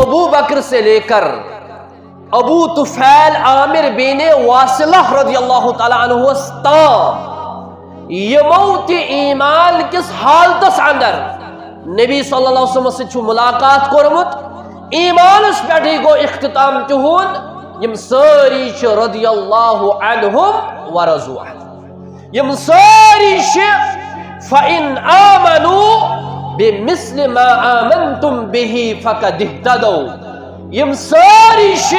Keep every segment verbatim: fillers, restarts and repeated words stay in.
ابو بکر سے لے کر ابو طفیل عامر بن واصلہ رضی اللہ تعالیٰ عنہ تام، یمو تہِ ایمان کِس حالتس اندر نبی صلی اللہ علیہ وسلم سۭتۍ چھُ ملاقات کوٚرمُت، ایمانس پٮ۪ٹھٕے گوٚو اختتام تِہُنٛد، یِم سٲری چھِ رضی اللہ عنہم ورضوا عنہ۔ یِم سٲری چھِ، فَإِنْ آمَنُوا بِمِثْلِ مَا آمَنْتُمْ بِهِ فَقَدِ اهْتَدَوْا۔ یِم سٲری چھِ،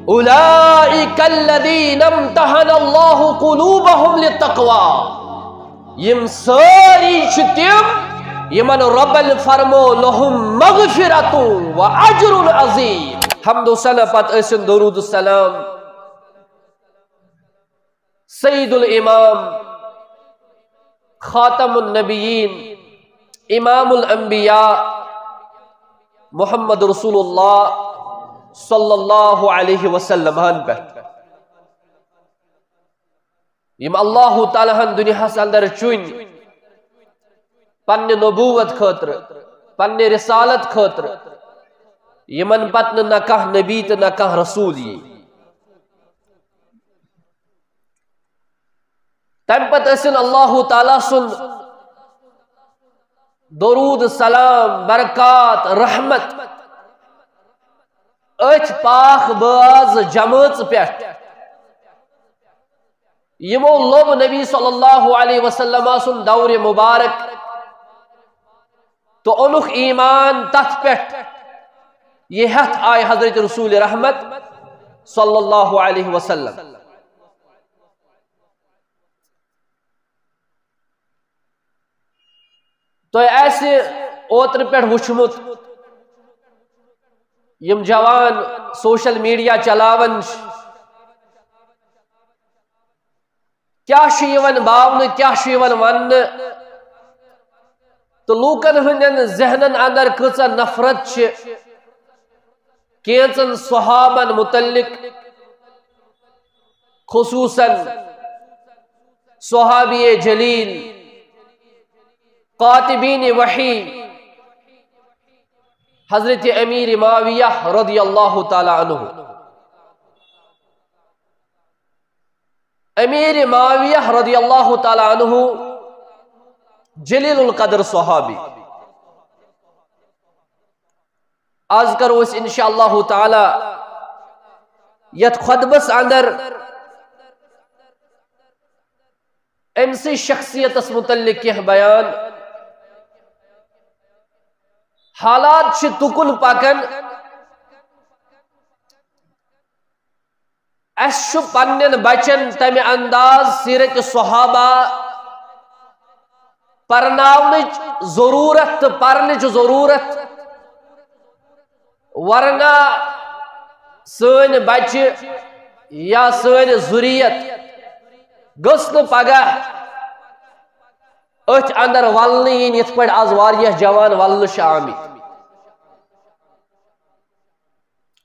أُولَٰئِكَ الَّذِينَ امْتَحَنَ اللَّهُ قُلُوبَهُمْ لِلتَّقْوَىٰ۔ یِم سٲری چھِ تِم، یِمن رۄبن فرمو، لَهُمْ مَغْفِرَةٌ وَأَجْرٌ عَظِيمٌ۔ حمد و ثنا پتہٕ ٲسِن درود و سلام سید الامام، خاتم النبیین، امام الانبیاء، محمد رسول اللہ صلی اللہ علیہ وسلم ہن پہ، یم اللہ تعالیٰ ہن دنیاہس اندر چُنۍ پننہِ نبوت خٲطرٕ، پننہِ رسالت خٲطرٕ، یمن پتہٕ نہٕ نہ کانٛہہ نبی تہٕ نہ کانٛہہ رسول یی۔ تمہِ پتہٕ ٲسِن اللہ تعالیٰ سُنٛد درود، سلام، برکات، رحمت أتھۍ پاک باز جمٲژ پٮ۪ٹھ، یِمو لوٚب نبی صلی اللہ علیہ وسلم سُنٛد دور مبارک تہٕ اوٚنُکھ ایمان تتھ پٮ۪ٹھ، یہِ ہٮ۪تھ آیہِ حضرت رسول رحمت صلی اللہ علیہ وسلم۔ تۄہہِ آسہِ اوترٕ پٮ۪ٹھ وُچھمُت، یِم جوان سوشل میڈیا چلاوان چھِ، کیٛاہ چھُ یِوان باونہٕ، کیٛاہ چھُ یِوان وننہٕ، تہٕ لوٗکن ہٕنٛدٮ۪ن ذہنن اندر کۭژاہ نفرت چھِ کینٛژن صحابن متعلق، خصوصاً صحابی جلیل، کاتبین وحی، حضرت امیر معاویہ رضی اللہ تعالیٰ عنہ۔ امیر معاویہ رضی اللہ تعالیٰ عنہ جلیل القدر صحابی۔ آز کرو أسۍ انشاءاللہ تعالیٰ یتھ خطبس اندر أمۍ سٕنٛز شخصیتس متعلق کینٛہہ بیان۔ حالات چھِ تُکُن پکان، اَسہِ چھُ پننٮ۪ن بچن تمہِ انداز سیرت صحابہ پرناونٕچ ضروٗرت تہٕ پرنٕچ ضروٗرت، ورنہ سٲنۍ بچہِ یا سٲنۍ ذُریت گٔژھ نہٕ پگاہ أتھۍ اندر ولنہٕ یِنۍ، یِتھ پٲٹھۍ از واریاہ جوان ولنہٕ چھِ آمٕتۍ۔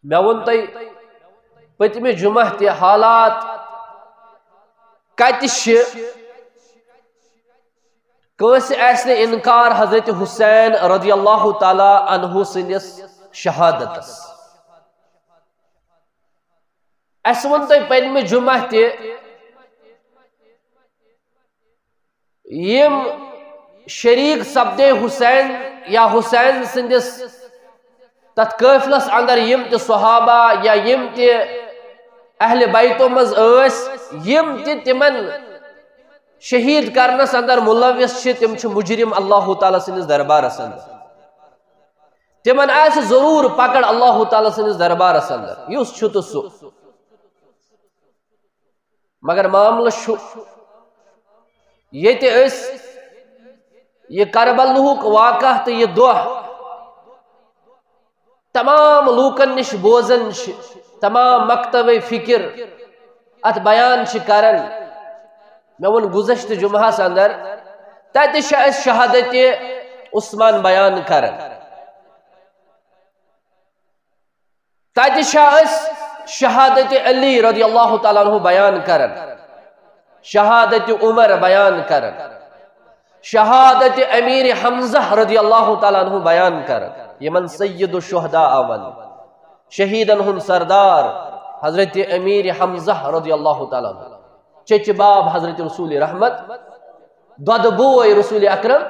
مےٚ ووٚن تۄہہِ پٔتمہِ جمعہ تہِ، حالات کتہِ چھِ، کٲنٛسہِ آسہِ نہٕ انکار حضرت حسین رضی اللہ تعالیٰ عنہ سٕنٛدِس شہادتس۔ اسہِ ووٚن تۄہہِ پٔتمہِ جمعہ تہِ، یِم شریک سپدے حسین یا حسین سٕنٛدِس تتھ قٲفلس اندر یِم تہِ صحابہ یا یِم تہِ اہل بیتو منٛز ٲسۍ، یِم تہِ تِمن شہید کرنس اندر ملوث چھِ، تِم چھِ مجرم اللہ تعالیٰ سٕنٛدِس دربارس اندر۔ تِمن آسہِ ضروٗر پکڑ اللہ تعالیٰ سٕنٛدِس دربارس اندر، یُس چھُ تہٕ سُہ۔ مگر معاملہٕ چھُ، ییٚتہِ أسۍ یہِ کربلہُک واقعہ تہٕ یہِ دۄہ تمام لوٗکن نِش بوزان چھِ، تمام مکتبے فکر اتھ بیان چھِ کران۔ مےٚ ووٚن گُذشتہٕ جمعہس اندر، تتہِ چھِ أسۍ شہادت عثمان بیان کران۔ تتہِ چھا أسۍ شہادت علی رضی اللہ تعالیٰ عنہ بیان کران، شہادت عمر بیان کران، شہادت امیر حمزہ رضی اللہ تعالیٰ عنہ بیان کران؟ یِمن سید الشہداء ونان، شہیدن ہُنٛد سردار حضرت امیر حمزہ رضی اللہ تعالیٰ عنہ، چچہِ باب حضرت رسول رحمت، دۄدٕ بوے رسول اکرم،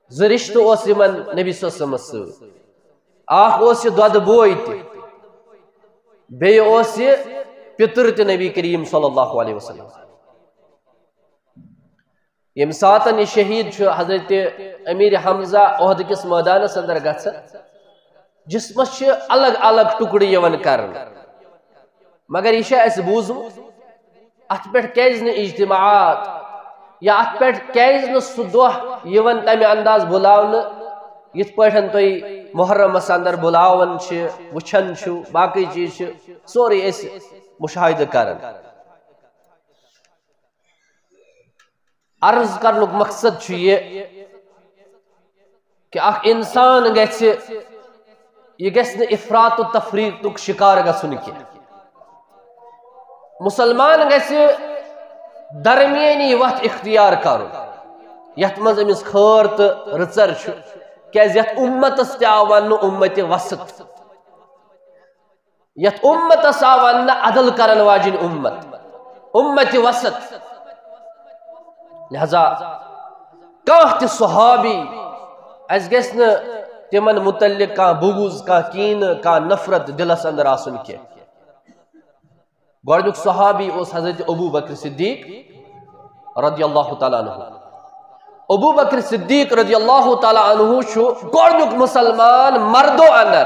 زٕ رشتہٕ اوس یِمن نبی صلی اللہ علیہ وسلمس سۭتۍ۔ اکھ اوس یہِ دۄدٕ بوے تہِ، بیٚیہِ اوس یہِ پِتُر تہِ نبی کریم صلی اللہ علیہ وسلم۔ ییٚمہِ ساتن یہِ شہید چھُ حضرت امیر حمزہ عہد کِس مٲدانس اندر گژھان، جسمس چھِ الگ الگ ٹُکڑٕ یِوان کرنہٕ، مگر یہِ چھُ اَسہِ بوٗزمُت، اتھ پٮ۪ٹھ کیازِ نہٕ اجتماعات یا اتھ پٮ۪ٹھ کیازِ نہٕ سُہ دۄہ یِوان تمہِ انداز بُلاونہٕ، یِتھ پٲٹھۍ تُہۍ محرمس اندر بُلاوان چھِ، وٕچھان چھِو، باقٕے چیٖز چھِ سورُے أسۍ مُشاہدٕ کران۔ عرض کرنُک مقصد چھُ یہِ کہِ اکھ انسان گژھِ، یہِ گژھِ نہٕ افراط و تفریطُک شکار گژھُن کینٛہہ۔ مسلمان گژھِ درمیٲنی وتھ اختیار کرُن، یتھ منٛز أمِس خٲر تہٕ رٕژر چھُ، کیازِ یتھ امتس تہِ آو وننہٕ امت وسط۔ یتھ امتس آو وننہٕ عدل کرن واجِنۍ امت، امت وسط۔ لہذا کانٛہہ تہِ صحابی، اسہِ گژھِ نہٕ تِمن متعلق کانٛہہ بغض، کانٛہہ کینہٕ، کانٛہہ نفرت دلس اندر آسُن کینٛہہ۔ گۄڈنیُک صحابی اوس حضرت ابو بکر صدیق رضی اللہ تعالیٰ عنہ۔ ابو بکر صدیق رضی اللہ تعالیٰ عنہ چھُ گۄڈنیُک مسلمان مردو اندر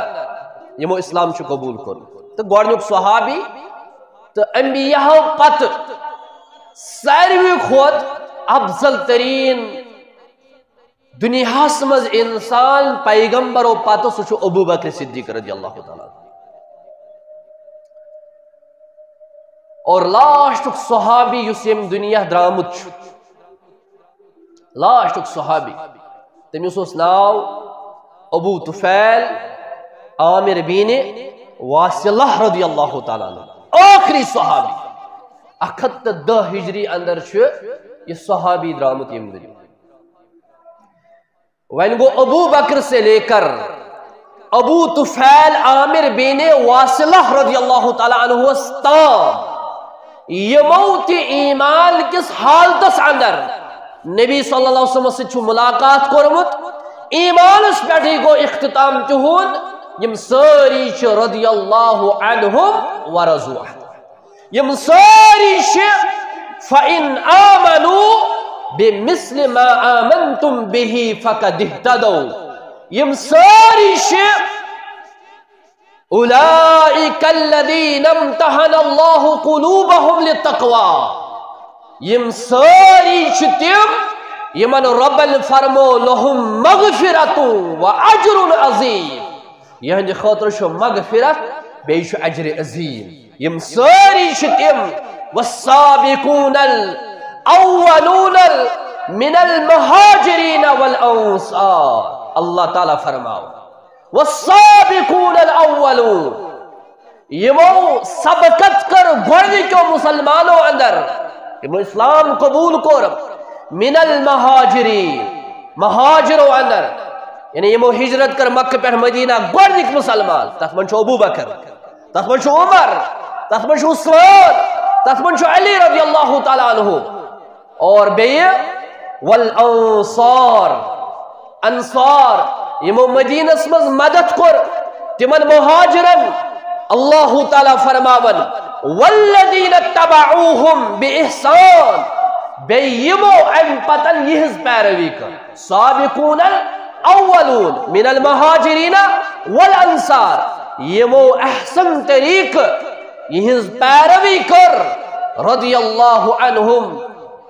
یِمو اسلام چھُ قبول کوٚرمُت، تہٕ گۄڈنیُک صحابی تہٕ انبیاہو پتہٕ ساروی کھۄتہٕ افضل ترین دُنیاہس منٛز انسان پیغمبرو پتہٕ، سُہ چھُ ابو بکر صدیق رضی اللہ تعالیٰ عنہ۔ اور لاسٹُک صحابی یُس ییٚمہِ دُنیا درٛامُت چھُ، لاسٹُک صحابی، تٔمِس اوس ناو ابو طفیل عامر بن واصلہ رضی اللہ تعالیٰ عنہ، ٲخری صحابی۔ اکھ ہتھ تہٕ دہ ہجری اندر چھُ یہِ صحابی درٛامُت ییٚمہِ دُنیا۔ وۄنۍ گوٚو ابو بکر سے لے کر ابو طفیل عامر بن واصلہ رضی اللہ تعالیٰ عنہس تام یِمو تہِ ایمان کِس حالتس اندر نبی صلی اللہ علیہ وسلم سۭتۍ چھُ ملاقات کوٚرمُت، ایمانس پٮ۪ٹھٕے گوٚو اختتام تِہُنٛد، یِم سٲری چھِ رضی اللہ عنہم ورضوا عنہ۔ یِم سٲری چھِ، فَإِنْ آمَنُوا بِمِثْلِ مَا آمَنْتُمْ بِهِ فَقَدِ اهْتَدَوْا۔ یِم سٲری چھِ، أُولَٰئِكَ الَّذِينَ امْتَحَنَ اللَّهُ قُلُوبَهُمْ لِلتَّقْوَىٰ۔ یِم سٲری چھِ تِم، یِمن رۄبن فرمو، لَهُمْ مَغْفِرَةٌ وَأَجْرٌ عَظِيمٌ۔ یِہنٛدِ خٲطرٕ چھُ مغفرت، بیٚیہِ چھُ اجر عظیم۔ یِم سٲری چھِ تِم، والسابقون الاولون من المہاجرین والانصار۔ اللہ تعالیٰ فرماو، والسابقون الاولون، یِمو سبقت کٔر گۄڈنِکیو مسلمانو اندر، یِمو اسلام قبول کوٚر، من المہاجرین، مہاجرو اندر، یعنی یِمو ہجرت کٔر مکہ پٮ۪ٹھ مدینہ، گۄڈنِکۍ مسلمان، تتھ منٛز چھُ ابو بکر، تتھ منٛز چھُ عمر، تتھ منٛز چھُ عثمان، تتھ منٛز چھُ علی رضی اللہ تعالیٰ عنہ، اور بیٚیہِ والانصار، انصار، یِمو مدینس منٛز مدد کوٚر، تِمن مہاجرن۔ اللہ تعالیٰ فرماون، والذین اتبعوہم باحسان، بیٚیہِ یِمو امہِ پتن یِہنٛز پیروی کٔر۔ سابقون الاولون من المہاجرین والانصار، یِمو احسن طریقہٕ یِہنٛز پیروی کٔر، رضی اللہ عنہم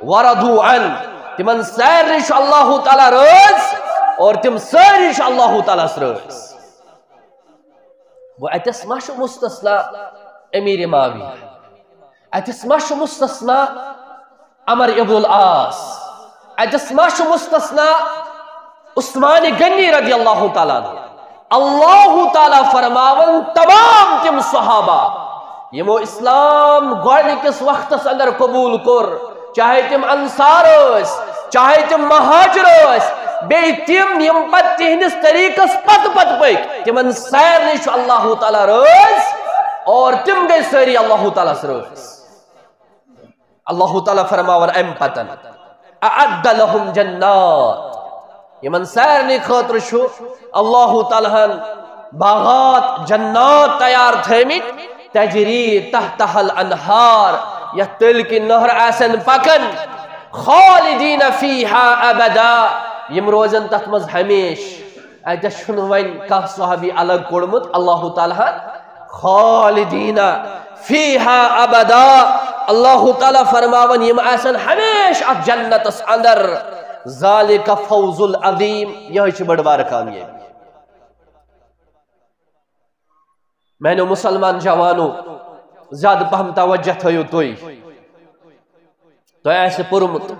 ورضوا عنہ، تِمن سارنٕے چھُ اللہ تعالیٰ رٲضۍ اور تِم سٲری چھِ اللہ تعالیٰ ہس رٲضۍ۔ وۄنۍ اتٮ۪س ما چھُ مستثنا امیر معاویہ؟ اتٮ۪س ما چھُ مستثنا عمر ابن العاص؟ اتٮ۪س ما چھُ مستثنا عثمان غنی رضی اللہ تعالیٰ عنہ؟ اللہ تعالیٰ فرماون تمام تِم صحابہ یِمو اسلام گۄڈنِکِس وقتس اندر قبول کوٚر، چاہے تِم انصار ٲسۍ، چاہے تِم مہاجر ٲسۍ، بیٚیہِ تِم یِم پتہٕ تِہنٛدِس طریٖقس پتہٕ پتہٕ پٔکۍ، تِمن سارنٕے چھُ اللہ تعالیٰ رٲضۍ، اور تِم گٔے سٲری اللہ تعالیٰ ہس رٲضۍ۔ اللہ تعالیٰ فرماوان امہِ پتن، اعد لهم جنات، یِمن سارنٕے خٲطرٕ چھُ اللہ تعالیٰ ہن باغات، جنات تیار تھٲومٕتۍ، تجری تحتها الانہار، یتھ تٔلۍ کِنۍ نہر آسن پکان، خالدین فیہا ابدا، یِم روزن تتھ منٛز ہمیشہٕ۔ اتہِ چھُنہٕ وۄنۍ کانٛہہ صحابی الگ کوٚڑمُت، اللہ تعالیٰ ہن خالدین فیہا ابدا، اللہ تعالیٰ فرماوان یِم آسن ہمیشہٕ اتھ جنتس اندر۔ ذالک فوز العظیم، یہے چھِ بٔڑ بارٕ کامیٲبی۔ میانیو مسلمان جوانو، زیادٕ پہم توجہ تھٲیِو تُہۍ۔ تۄہہِ آسہِ پوٚرمُت،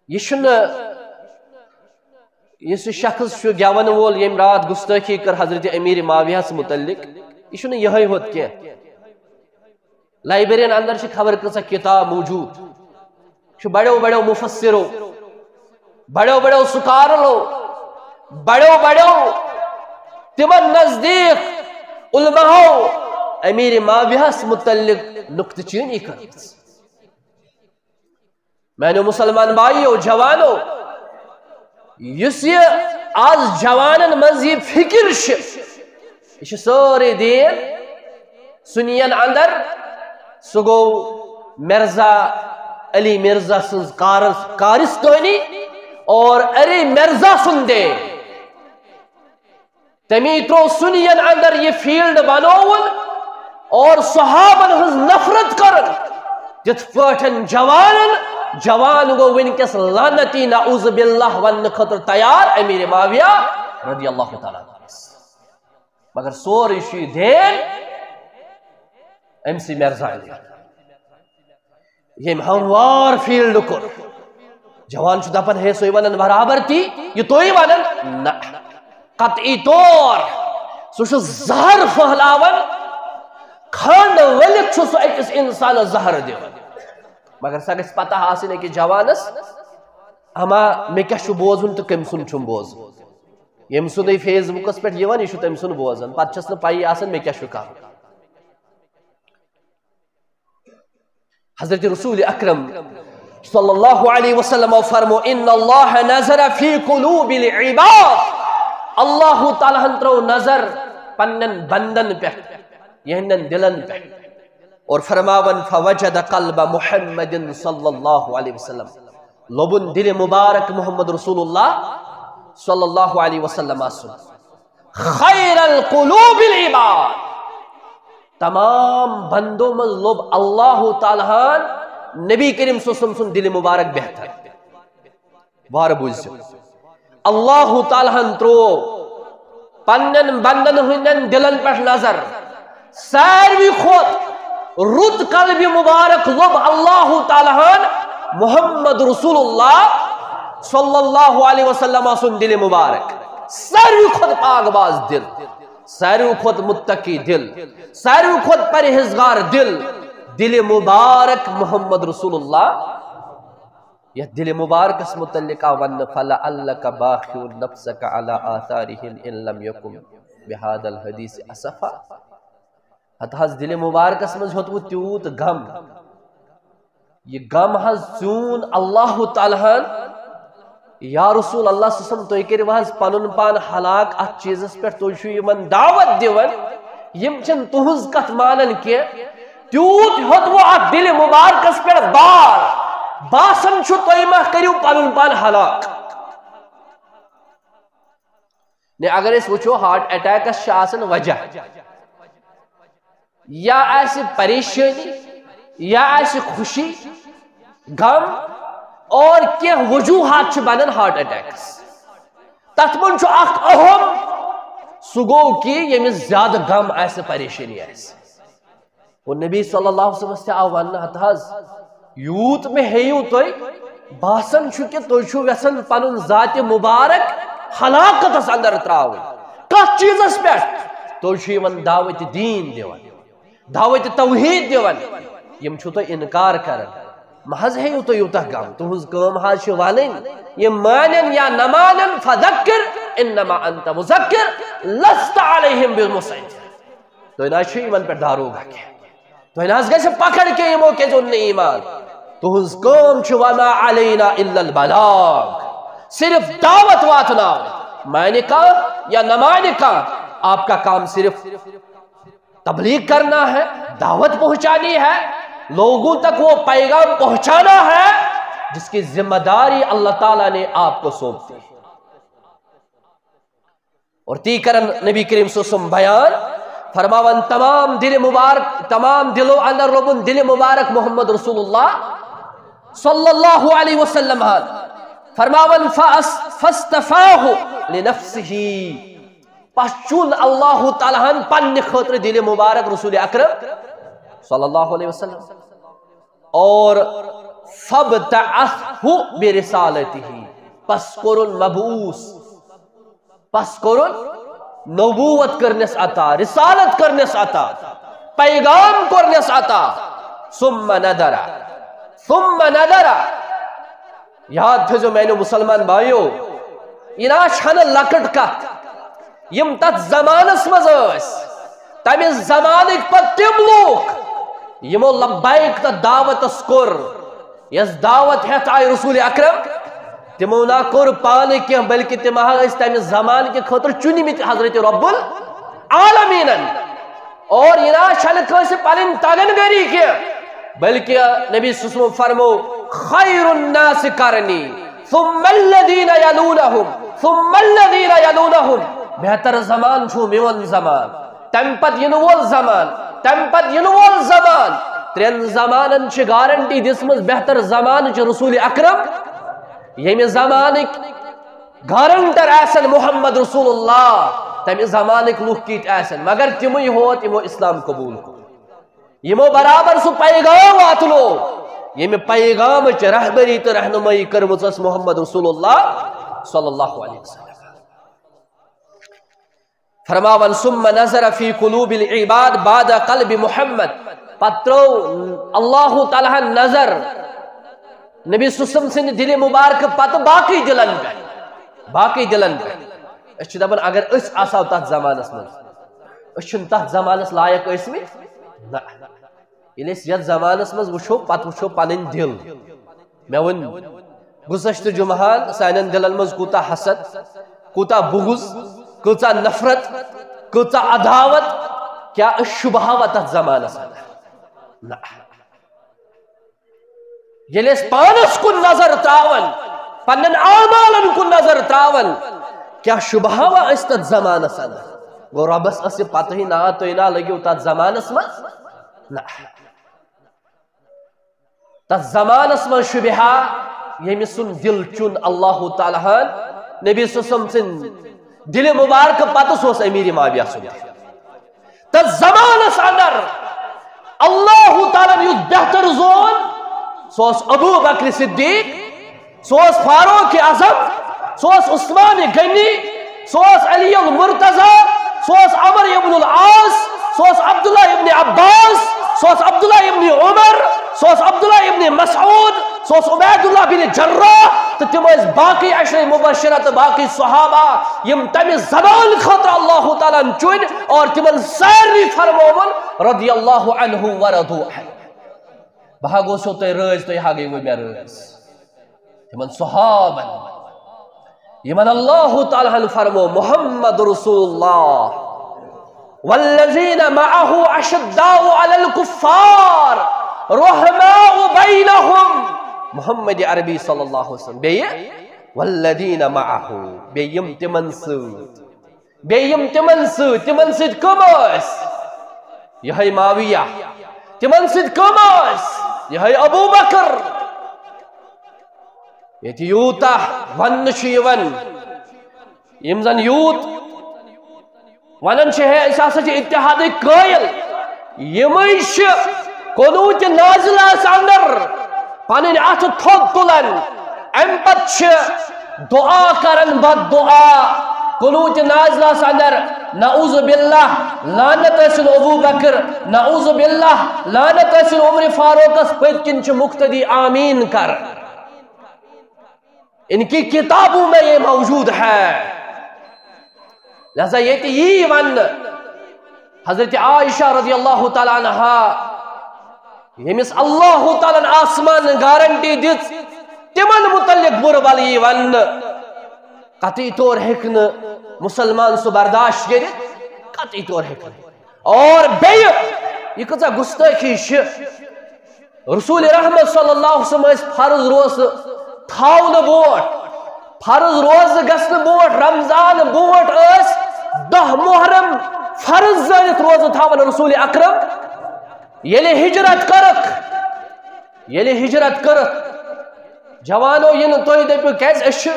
یہِ چھُنہٕ، یُس یہِ شخص چھُ گٮ۪وَن وول، ییٚمۍ راتھ گُستٲخی کٔر حضرت امیر معاویہس متعلق، یہِ چھُنہٕ یِہوٚے ہوت کینٛہہ۔ لائبریرین اندر چھِ خبر کۭژاہ کتاب موجود۔ چھُ بڑیو بڑیو مفسرو، بڑیو بڑیو سکارلو، بڑیو بڑیو تِمن نزدیک علماہو امیر معاویہس متعلق نکتہٕ چینی کٔرمٕژ۔ میانیو مسلمان بایو، جوانو، یُس یہِ آز جوانن منٛز یہِ فکر چھِ، یہِ چھِ سٲرٕے دین سنین اندر۔ سُہ گوٚو مرزا علی مرزا سٕنٛز کارس-، کارستٲنی اور علی مرزا سُنٛد دین۔ تٔمی ترٛوو سُنین اندر یہِ فیلڈ بنووُن اور صحابن ہٕنٛز نفرت کٔرٕن۔ تِتھ پٲٹھۍ جوانن، جوان گوٚو وٕنکیٚس لعنتی نعوذ باللہ وننہٕ خٲطرٕ تیار امیر معاویہ رضی اللہ تعالیٰ عنہ۔ مگر سورُے چھُ یہِ دین أمۍ سٕے مرزا علی۔ ییٚمۍ ہموار فیلڈ کوٚر۔ جوان چھُ دپان، ہے، سُے ونان برابر تی، یہِ تُہۍ ونان؟ نہ، قطعی طور۔ سُہ چھُ زہر پھٔہلاوان، کھنڈ ؤلِتھ چھُ سُہ أکِس انسانس زہر دِوان۔ مگر سۄ گژھِ پتہ آسٕنۍ أکِس جوانس، اما مےٚ کیٛاہ چھُ بوزُن تہٕ کٔمۍ سُنٛد چھُم بوزُن۔ ییٚمۍ سُنٛدٕے فیس بُکس پٮ۪ٹھ یِوان، یہِ چھُ تٔمۍ سُنٛد بوزان، پتہٕ چھس نہٕ پَیی آسان مےٚ کیٛاہ چھُ کرُن۔ حضرت رسول اکرم صلی اللہ علیہ وسلم فرمو، ان اللہ نظر فی قلوب العباد، اللہ تعالیٰ ہن ترو نظر پنن بندن پہ، یہندن دلن پہ، اور فرماون، فوجد قلب محمد صلی اللہ علیہ وسلم، لوبن دل مبارک محمد رسول اللہ صلی اللہ علیہ وسلم آسن۔ خیر القلوب العباد، تمام بندو منٛز لوٚب اللہ تعالیٰ ہن نبی کریم صلی اللہ علیہ وسلم سُنٛد دل مبارک بہتر۔ وارٕ بوٗزِو، اللہ تعالیٰ ہن ترٛوو پننٮ۪ن بندن ہٕنٛدٮ۪ن دلن پٮ۪ٹھ نظر۔ ساروی کھۄتہٕ رُت قلبِ مبارک لوٚب اللہ تعالیٰ ہن محمد رسول اللہ صلی اللہ علیہ وسلم سُنٛد دل مبارک۔ ساروی کھۄتہٕ پاک باز دل، ساروی کھۄتہٕ متقی دل، ساروی کھۄتہٕ پرہیزگار دل، دل مبارک محمد رسول اللہ۔ یتھ دل مبارکس متعلق آو وننہٕ، فلعلک باخع نفسک علی آثارہم ان لم یکن بہذا الحدیث اسفا۔ ہتہٕ حظ دل مبارکس منٛز ہیوٚتمُت تیوٗت غم، یہِ غم حظ ژیوٗن اللہ تعالیٰ ہن۔ یا رسول اللہ صلی اللہ علیہ وسلم، تُہۍ کٔرِو حظ پنُن پان ہلاک اتھ چیٖزس پٮ۪ٹھ، تُہۍ چھِو یِمن دعوت دِوان، یِم چھِنہٕ تُہنٛز کتھ مانان کینٛہہ۔ تیوٗت ہیوٚتوٕ اتھ دِلہِ مُبارکس پٮ۪ٹھ بار، باسان چھُ تُہۍ ما کٔرِو پنُن پان ہلاک۔ نے اگر أسۍ وٕچھو، ہارٹ اٹیکس چھِ آسان وجہ، یا آسہِ پریشٲنی، یا آسہِ خوشی، غم، اور کینٛہہ وجوہات چھِ بنان ہارٹ اٹیکس۔ تتھ منٛز چھُ اکھ اہم، سُہ گوٚو کہِ ییٚمِس زیادٕ غم آسہِ، پریشٲنی آسہِ۔ اور نبی صلی اللہ علیہ وسلم تہِ آو وننہٕ، ہتہٕ حظ، یوٗت مےٚ ہیٚیِو تُہۍ، باسان چھُ کہِ تُہۍ چھِو یژھان پنُن ذاتِ مُبارک ہلاکتس اندر ترٛاوٕنۍ۔ کتھ چیٖزس پٮ۪ٹھ؟ تُہۍ چھِو یِمن دعوت دین دِوان، دعوت توحید دِوان، یِم چھِو تُہۍ انکار کران۔ محض ہیٚیِو تُہۍ یوٗتاہ غم، تُہٕنٛز کٲم حظ چھِ وَنٕنۍ، یِم مانن یا نہ مانن، فذکر انما انت مذکر، لست علیہم بمسیطر۔ تُہۍ نہ حظ چھِو یِمن پٮ۪ٹھ داروغہ کینٛہہ، تۄہہِ نہ حظ گژھِ پکڑ کینٛہہ یِمو کیٛازِ اوٚن نہٕ ایمان۔ تُہٕنٛز کٲم چھِ وما علینا الا البلاغ، صرف دعوت واتناوٕنۍ، مانہِ کانٛہہ یا نہ مانہِ کانٛہہ، آپ کا کام صرف تبلیغ کرنا ہے، دعوت پہنچانی ہے، لوگوں تک وہ پیغام پہنچانا ہے جس کی ذمہ داری اللہ تعالیٰ نے آپ کو سونپ دی۔ اور تی کرن نبی کریم صلی اللہ علیہ وسلم بیان فرماوان، تمام دل مبارک، تمام دلو اندر لوگن دل مبارک محمد رسول اللہ صلی اللہ علیہ وسلم ہن۔ فرماوان، فاس-، فاصطفاہ لنفسہ، پس چُن اللہ تعالیٰ ہن پننہِ خٲطرٕ دِلہِ مبارک رسول اکرم صلی اللہ علیہ وسلم۔ اور فابتعثہ برسالتہ، پس کوٚرُن مبعوث، پس کوٚرُن نبوت کٔرنس عطا، رسالت کٔرنس عطا، پیغام کوٚرنس عطا۔ ثم نظر، ثم نظر۔ یاد تھٲیزیو میانیو مسلمان بایو، یہِ نہ چھنہٕ لۄکٕٹ کتھ۔ یِم تتھ زمانس منٛز ٲسۍ، تمہِ زمانٕکۍ پتہٕ تِم لوٗکھ یِمو لبیک تہٕ دعوتس کوٚر، یۄس دعوت ہٮ۪تھ آیہِ رسول اکرم، تِمو نہ کوٚر پانہٕ کینٛہہ، بلکہِ تِم ہا ٲسۍ تمہِ زمانہٕ کہِ خٲطرٕ چُنمٕتۍ حضرت رب العالمینن۔ اور یہِ نہ چھنہٕ کٲنٛسہِ پنٕنۍ تگن گری کینٛہہ، بلکہِ نبی صلی اللہ علیہ وسلم فرمو، خیر الناس قرنی ثم الذین یلونہم ثم الذین یلونہم، بہتر زمان چھُ میون زمان، تمہِ پتہٕ یِنہٕ وول زمان، تمہِ پتہٕ یِنہٕ وول زمان۔ ترٛٮ۪ن زمانن چھِ گارنٹی دِژمٕژ بہتر زمانٕچ رسول اکرم، ییٚمہِ زمانٕکۍ گارنٹر آسن محمد رسول اللہ، تمہِ زمانٕکۍ لُکھ کِتھ آسن، مگر تِمٕے ہوت یِمو اسلام قبول کوٚر، یِمو برابر سُہ پیغام واتنو، ییٚمہِ پیغامٕچ رہبری تہٕ رہنمٲیی کٔرمٕژ ٲس محمد رسول اللہ صلی اللہ علیہ وسلم۔ فرماوان، ثم نظر فی قلوب العباد بعد قلب محمد، پتہٕ ترٲو اللہ تعالیٰ ہن نظر نبی صلی اللہ علیہ وسلم سٕنٛدِ دِلہِ مبارکہٕ پتہٕ باقٕے دِلن پٮ۪ٹھ، باقٕے دِلن پٮ۪ٹھ۔ أسۍ چھِ دپان، اگر أسۍ آسہو تتھ زمانس منٛز، أسۍ چھِنہٕ تتھ زمانس لایق ٲسمٕتۍ۔ نہ، ییٚلہِ أسۍ یتھ زمانس منٛز وٕچھو، پتہٕ وٕچھو پنٕنۍ دِل۔ مےٚ ووٚن گُذشتہٕ جمعہن، سانٮ۪ن دِلن منٛز کوٗتاہ حسد، کوٗتاہ بغض، کۭژاہ نفرت، کۭژاہ عداوت۔ کیٛاہ أسۍ شوٗبہاوا تتھ زمانس اندر؟ نہ۔ ییٚلہِ أسۍ پانس کُن نظر تراون، پننٮ۪ن اعمالن کُن نظر تراون، کیٛاہ شوٗبہاوا أسۍ تتھ زمانس اندر؟ گوٚو، رۄبس ٲس یہِ پتہٕے، نا، تُہۍ نا لٔگِو تتھ زمانس منٛز۔ نہ۔ تتھ زمانس منٛز شوٗبہِ ہا، ییٚمہِ سُنٛد دِل چُن اللہ تعالیٰ ہن نبی صلی اللہ علیہ وسلم سٕنٛدِ دِلہِ مبارکہٕ پتہٕ، سُہ اوس امیر معاویہ سُنٛد۔ تتھ زمانس اندر اللہ تعالیٰ ہن یُس بہتر زون، سُہ اوس ابو بکر صدیق، سُہ اوس فاروق اعظم، سُہ اوس عثمان غنی، سُہ اوس علی المرتضی، سُہ اوس عمر ابن العاص، سُہ اوس عبداللہ ابن عباس، سُہ اوس عبداللہ ابن عمر، سُہ اوس عبداللہ ابن مسعود، سُہ اوس عبید اللہ بن جراح، تہٕ تِم ٲسۍ باقٕے عشرہ مبشرہ تہٕ باقٕے صحابہ، یِم تمہِ زمانہٕ خٲطرٕ اللہ تعالیٰ ہن چُنۍ اور تِمن سارنٕے فرمووُن، رضی اللہ عنہ ورضوا عنہ۔ بہٕ ہا گوٚژھو تۄہہِ رٲضۍ، تُہۍ ہا گٔیوٕ مےٚ رٲضۍ۔ تِمن صحابن، یِمن اللہ تعالیٰ ہن فرمو، محمد رسول اللہ والذین معه اشداء علی الکفار رحماء بینہم۔ محمد عربی صلی اللہ علیہ وسلم۔ بیٚیہِ والذین معه، بیٚیہِ یِم تِمن سۭتۍ، بیٚیہِ یِم تِمن سۭتۍ، تِمن سۭتۍ کٕم ٲسۍ؟ یِہوٚے معاویہ۔ تِمن سۭتۍ کٕم ٲسۍ؟ یِہوٚے ابو بکر۔ ییٚتہِ یوٗتاہ وننہٕ چھُ یِوان، یِم زن یوٗت ونان چھِ، ہے، أسۍ ہسا چھِ اتحادٕکۍ قٲیل، یِمے چھِ قنوٗتِ نازلہس اندر پنٕنۍ اتھٕ تھوٚد تُلان، امہِ پتہٕ چھِ دعا کران بد دعا۔ قنوٗتِ نازلہس اندر نعوذ باللہ، لعنت ٲسِن ابو بکر، نعوذ باللہ، لعنت ٲسِن عمر فاروقس، پٔتۍ کِنۍ چھِ مقتدی آمین کران۔ ان کی کتابوں میں یہ موجود ہے۔ لہذا ییٚتہِ یی وننہٕ، حضرت عائشہ رضی اللہ تعالیٰ عنہا، ییٚمِس اللہ تعالیٰ ہن آسمان گارنٹی دِژ، تِمن متعلق برٕ بلہٕ یی وننہٕ، قطعی طور ہیٚکہِ نہٕ مسلمان سُہ برداشت کٔرِتھ، قطعی طور ہیٚکہِ نہٕ۔ اور بیٚیہِ یہِ کۭژاہ گُستٲخی چھِ، رسول رحمت صلی اللہ علیہ وسلم ٲسۍ فرض روزٕ تھاونہٕ برونٛٹھ، فرض روزٕ گژھنہٕ برونٛٹھ، رمضان برونٛٹھ ٲسۍ دَہ محرم فرض زٲنِتھ روزٕ تھاوان رسول اکرم۔ ییٚلہِ ہجرت کٔرٕکھ، ییٚلہِ ہجرت کٔرٕکھ، جوانو، یہِ نہٕ تُہۍ دٔپِو، کیٛازِ أسۍ چھِ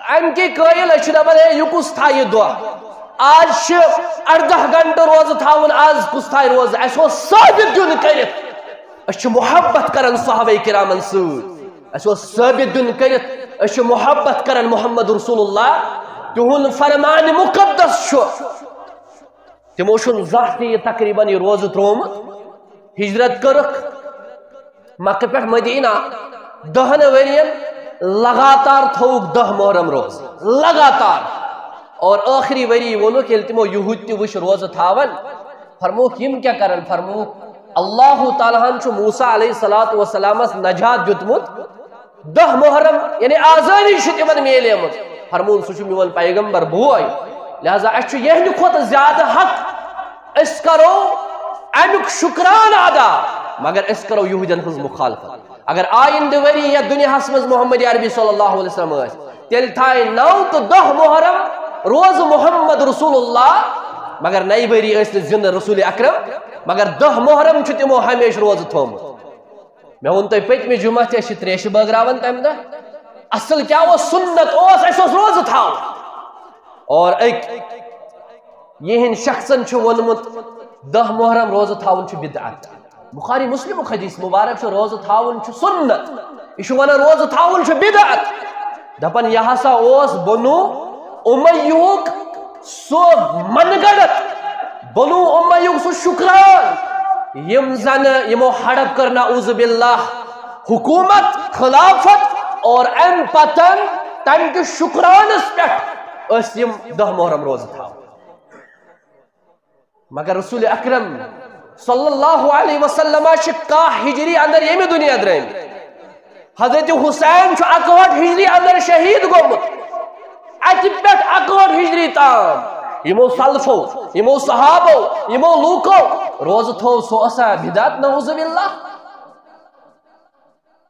امہِ کہِ قٲیل، أسۍ چھِ دپان، ہے، یہِ کُس تھایہِ دۄہ؟ آز چھِ اردہ گھنٹہٕ روزٕ تھاوُن، آز کُس تھایہِ روزٕ؟ اسہِ اوس ثٲبت دیُن کٔرِتھ۔ أسۍ چھِ محبت کران صحابہ کرامن سۭتۍ، اسہِ اوس ثٲبت دیُن کٔرِتھ۔ أسۍ چھِ محبت کران محمد رسول اللہ، تِہُنٛد فرمان مقدس چھُ۔ تِمو چھُنہٕ زانٛہہ تہِ یہِ تقریباً یہِ روزٕ ترٛوومُت۔ ہجرت کٔرٕکھ مکہ پٮ۪ٹھ مدینہ، دَہَن ؤرین لگاتار تھووُکھ دَہ محرم روزٕ، لگاتار۔ اور ٲخری ؤری ووٚنُکھ، ییٚلہِ تِمو یہوٗدۍ تہِ وٕچھ روزٕ تھاوان، فرمووُکھ، یِم کیٛاہ کرن؟ فرمووُکھ، اللہ تعالیٰ ہن چھُ موسیٰ علیہ الصلوۃ والسلامس نجات دیُتمُت، دَہ محرم، یعنی آزٲدی چھِ تِمن میلیمٕژ۔ فرمووُن، سُہ چھُ میون پیغمبر بوے، لہذا اَسہِ چھُ یِہنٛدِ کھۄتہٕ زیادٕ حق، أسۍ کرو اَمیُک شُکرانہٕ ادا، مگر أسۍ کرو یہوٗدٮ۪ن ہٕنٛز مخالفت۔ اگر آیندٕ ؤری یتھ دُنیاہس منٛز محمد عربی صلی اللہ علیہ وسلم ٲسۍ، تیٚلہِ تھایہِ نَو تہٕ دَہ محرم روزٕ محمد رسول اللہ، مگر نَیہِ ؤری ٲسۍ نہٕ زِندٕ رسول اکرم، مگر دَہ محرم چھُ تِمو ہمیشہٕ روزٕ تھوومُت۔ مےٚ ووٚن تۄہہِ پٔتمہِ جمعہ تہِ، أسۍ چھِ تریشہِ بٲگراوان تَمہِ دۄہ۔ اصل کیٛاہ اوس؟ سُنت اوس، اَسہِ اوس روزٕ تھاوُن۔ اور أکۍ یِہنٛدۍ شخصن چھُ ووٚنمُت، دَہ محرم روزٕ تھاوُن چھُ بدعت۔ بخاری مسلمُک حدیث مبارک چھُ، روزٕ تھاوُن چھُ سُنت۔ یہِ چھُ ونان، روزٕ تھاوُن چھُ بدعت۔ دپان، یہِ ہسا اوس بنو امیہُک سُہ من گڑت، بنو امیہُک سُہ شُکران، یِم زن، یِمو ہڑپ کٔر، نعوذ باللہ، حکومت، خلافت، اور امہِ پتن تمہِ کہِ شُکرانس پٮ۪ٹھ ٲسۍ یِم دَہ محرم روزٕ تھاوان۔ مگر رسول اکرم صلی اللہ علیہ وسلم چھِ کاہ ہجری اندر ییٚمہِ دُنیا درٲمٕتۍ۔ حضرت حسین چھُ اکہٲٹھ ہجری اندر شہید گوٚمُت۔ اتہِ پٮ۪ٹھ اکہٲٹھ ہجری تام یِمو سلفو، یِمو صحابو، یِمو لوٗکو روزٕ تھوو، سُہ اوسا بدعت؟ نعوذ باللہ۔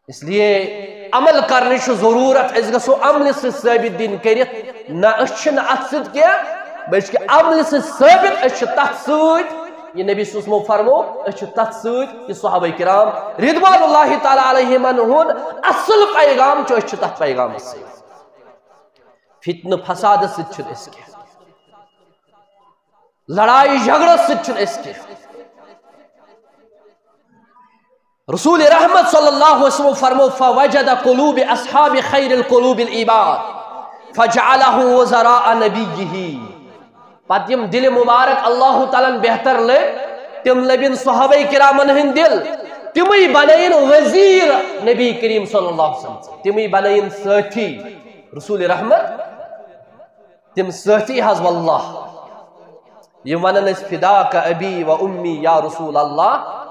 اس لیے عمل کرنٕچ چھِ ضروٗرت، أسۍ گژھو عملہِ سۭتۍ ثٲبت دِنۍ کٔرِتھ۔ نہ، أسۍ چھِنہٕ اتھ سۭتۍ کینٛہہ، بلکہِ عملہِ سۭتۍ ثٲبت، أسۍ چھِ تتھ سۭتۍ، یہِ نبی صلی اللہ علیہ وسلمو فرمو، أسۍ چھِ تتھ سۭتۍ، یہِ صحابہ کرام رضوان اللہ تعالیٰ علیہمن ہُنٛد اصل پیغام چھُ، أسۍ چھِ تتھ پیغامس سۭتۍ۔ فتنہٕ فسادس سۭتۍ چھِنہٕ أسۍ کینٛہہ، لڑایہِ جھگڑس سۭتۍ چھِنہٕ أسۍ کینٛہہ۔ رسول رحمت صلی اللہ علیہ وسلم فرمو، فوجد قلوب اصحاب خیر القلوب العباد فجعلهم وزراء نبیہ۔ پتہٕ یِم دِلہِ مبارک اللہ تعالیٰ ہن بہتر لٔبۍ، تِم لٔبِن صحابہ کرامن ہٕنٛدۍ دِل، تِمٕے بنٲیِن وزیر نبی کریم صلی اللہ علیہ وسلم، تِمٕے بنٲیِن سٲتھی رسول رحمت۔ تِم سٲتھی حظ، واللہ، یِم ونان ٲسۍ، فداک ابی و امی یا رسول اللہ،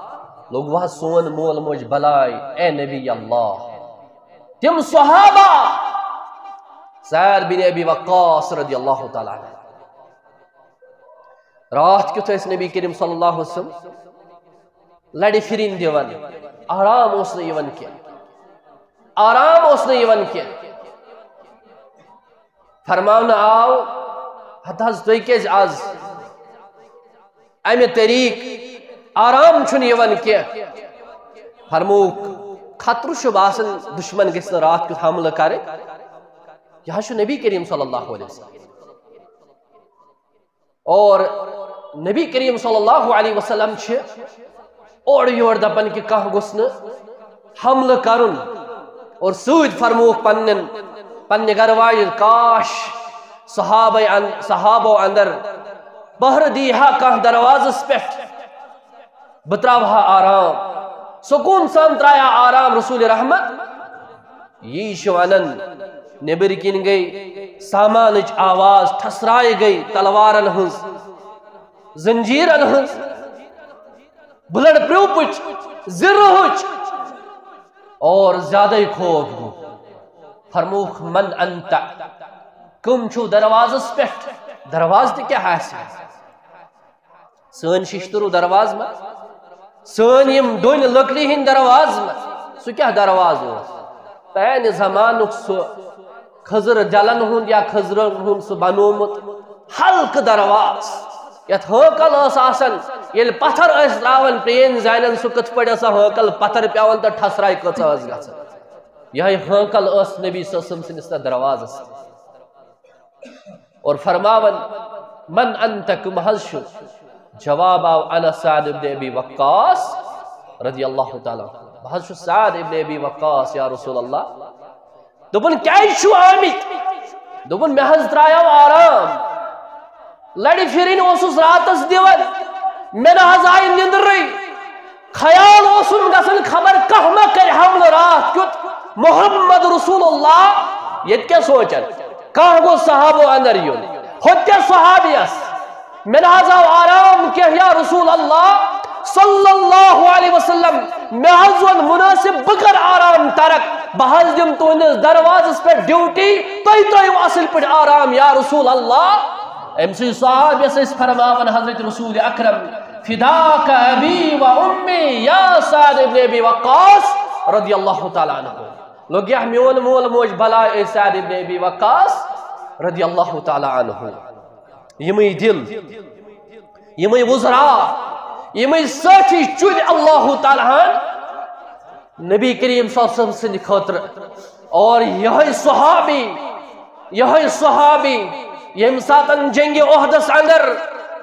لوٚگ وۄنۍ سون مول موج بلاے، اے نبی اللہ۔ تِم صحابہ، سعد بن ابی وقاص رضی اللہ تعالیٰ عنہ، راتھ کیُتھ ٲسۍ نبی کریم صلی اللہ علیہ وسلم لڑِ پھرِنۍ دِوان، آرام اوس نہٕ یِوان کینٛہہ، آرام اوس نہٕ یِوان کینٛہہ۔ فرماونہٕ آو، ہتہٕ حظ تُہۍ کیٛازِ از امہِ طریٖق آرام چھُنہٕ یِوان کینٛہہ؟ فرمووُکھ، خطرٕ چھُ باسان دُشمن گژھِ نہٕ راتھ کیُتھ حملہٕ کرٕنۍ۔ یہِ حظ چھُ نبی کریم صلی اللہ علیہ وسلم۔ اور نبی کریم صلی اللہ علیہ وسلم چھِ اورٕ یورٕ دپان کہِ کانٛہہ گوٚژھ نہٕ حملہٕ کرُن۔ اور سۭتۍ فرمووُکھ پننٮ۪ن، پننہِ گرٕ واجٮ۪ن، کاش صحابہ ان-، صحابو اندر پہرٕ دی ہا کانٛہہ دروازس پٮ۪ٹھ، بہٕ تراوٕ ہا آرام، سکوٗن سان ترایہِ ہا آرام رسول رحمت۔ یی چھُ ونان، نیبر کِنۍ گٔے سامانٕچ آواز، ٹھسراے گٔے تلوارن ہٕنٛز، زنجیرن ہٕنٛز، بلڈ پروٗفٕچ، زِرہٕچ، اور زیادَے خوف گوٚو۔ فرمووُکھ، "من انت؟" کٕم چھِو دروازس پٮ۪ٹھ؟ دروازٕ تہِ کیٛاہ آسہِ؟ سٲنۍ شِشتٕروٗ دروازٕ ما؟ سٲنۍ یِم ڈوٗنۍ لٔکرِ ہِنٛدۍ دروازٕ ما؟ سُہ کیٛاہ دروازٕ اوس؟ پرٛانہِ زمانُک سُہ کھٔزٕر دٮ۪لن ہُنٛد یا کھٔزرن ہُنٛد سُہ بنوومُت ہلکہٕ دروازٕ، یتھ ہٲنکل ٲس آسان۔ ییٚلہِ پتھر ٲسۍ تراوان پرٛینۍ زنٮ۪ن، سُہ کِتھ پٲٹھۍ ٲس سۄ ہٲنکل پتھر پٮ۪وان تہٕ ٹھسراے کۭژاہ ٲس گژھان۔ یِہے ہٲنکل ٲس نبی صلی اللہ علیہ وسلم سٕنٛدِس تتھ دروازس۔ اور فرماوان، "من انت؟" کٕم حظ چھِو؟ جواب آو، "انا سعد ابن ابی وقاص رضی اللہ تعالیٰ عنہ۔" بہٕ حظ چھُس سعد ابن ابی وقاص، یا رسول اللہ۔ دوٚپُن، "کیٛازِ چھِو آمٕتۍ؟" دوٚپُن، "مےٚ حظ ترٛایو آرام، لَرِ پھِرِنۍ اوسُس راتَس دِوان، مےٚ نہ حظ آیہِ نِندرٕے، خیال اوسُم گژھان خبر کانٛہہ ما کَرِ حملہٕ راتھ کیُتھ، محمد رسول اللہ ییٚتہِ کیٛاہ سونٛچان، کانٛہہ گوٚژھ صحابو اندر یُن، ہوٚتہِ کیٛاہ صحابیَس؟" مےٚ نہ حظ آو آرام کینٛہہ، یا رسول اللہ صلی اللہ علیہ وسلم۔ مےٚ حظ ووٚن، مناسب، بہٕ کَرٕ آرام ترک، بہٕ حظ دِمہٕ تُہٕنٛدِس دروازَس پٮ۪ٹھ ڈیوٹی، تُہۍ ترٲیِو اَصٕل پٲٹھۍ آرام، یا رسول اللہ۔ أمۍ سٕے صحابیَس ٲسۍ فرماوان حضرت رسول اکرم، "فداک ابی و امی یا سعد ابن ابی وقاص رضی اللہ تعالیٰ عنہ۔" لوٚگ یا میون مول موج بلاے، اے سعد ابن ابی وقاص رضی اللہ تعالیٰ عنہ۔ یِمٕے دِل، یِمٕے وزرا، یِمٕے سٲتھی چُنۍ اللہ تعالیٰ ہن نبی کریم صلی اللہ علیہ وسلم سٕنٛدِ خٲطرٕ۔ اور یِہوٚے صحابی، یِہوٚے صحابی، ییٚمہِ ساتن جنگِ احدس اندر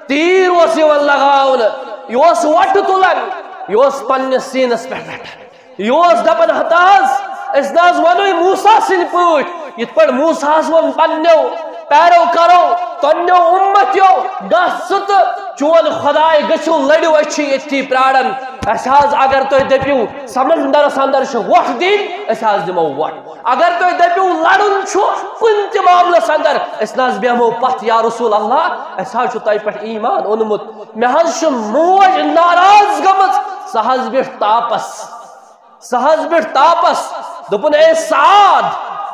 تیٖر اوس یِوان لگاونہٕ، یہِ اوس وۄٹہٕ تُلان، یہِ اوس پننِس سیٖنس پٮ۪ٹھ رٹان۔ یہِ اوس دپان، ہتا حظ، أسۍ نہ حظ ونوے موسیٰ سٕنٛدۍ پٲٹھۍ، یِتھ پٲٹھۍ موسیٰ ہس ووٚن پننیو پیرو کرو، پننیو امتیو، گژھ ژٕ تہٕ چون خداے گٔژھِو، لٔڑِو، أسۍ چھِ ییٚتھی پراران۔ اسہِ حظ اگر تُہۍ دٔپِو سمندرس اندر چھِ وۄٹھ دِنۍ، أسۍ حظ دِمو وۄٹھ۔ اگر تُہۍ دٔپِو لڑُن چھُ کُنہِ تہِ معاملس اندر، أسۍ نہ حظ بیٚہمو پتھ، یا رسول اللہ، اسہِ حظ چھُ تۄہہِ پٮ۪ٹھ ایمان اوٚنمُت۔ مےٚ حظ چھِ موج ناراض گٔمٕژ، سۄ حظ بیٖٹھ تاپس، سۄ حظ بیٖٹھ تاپس۔ دوٚپُن، اے سعد،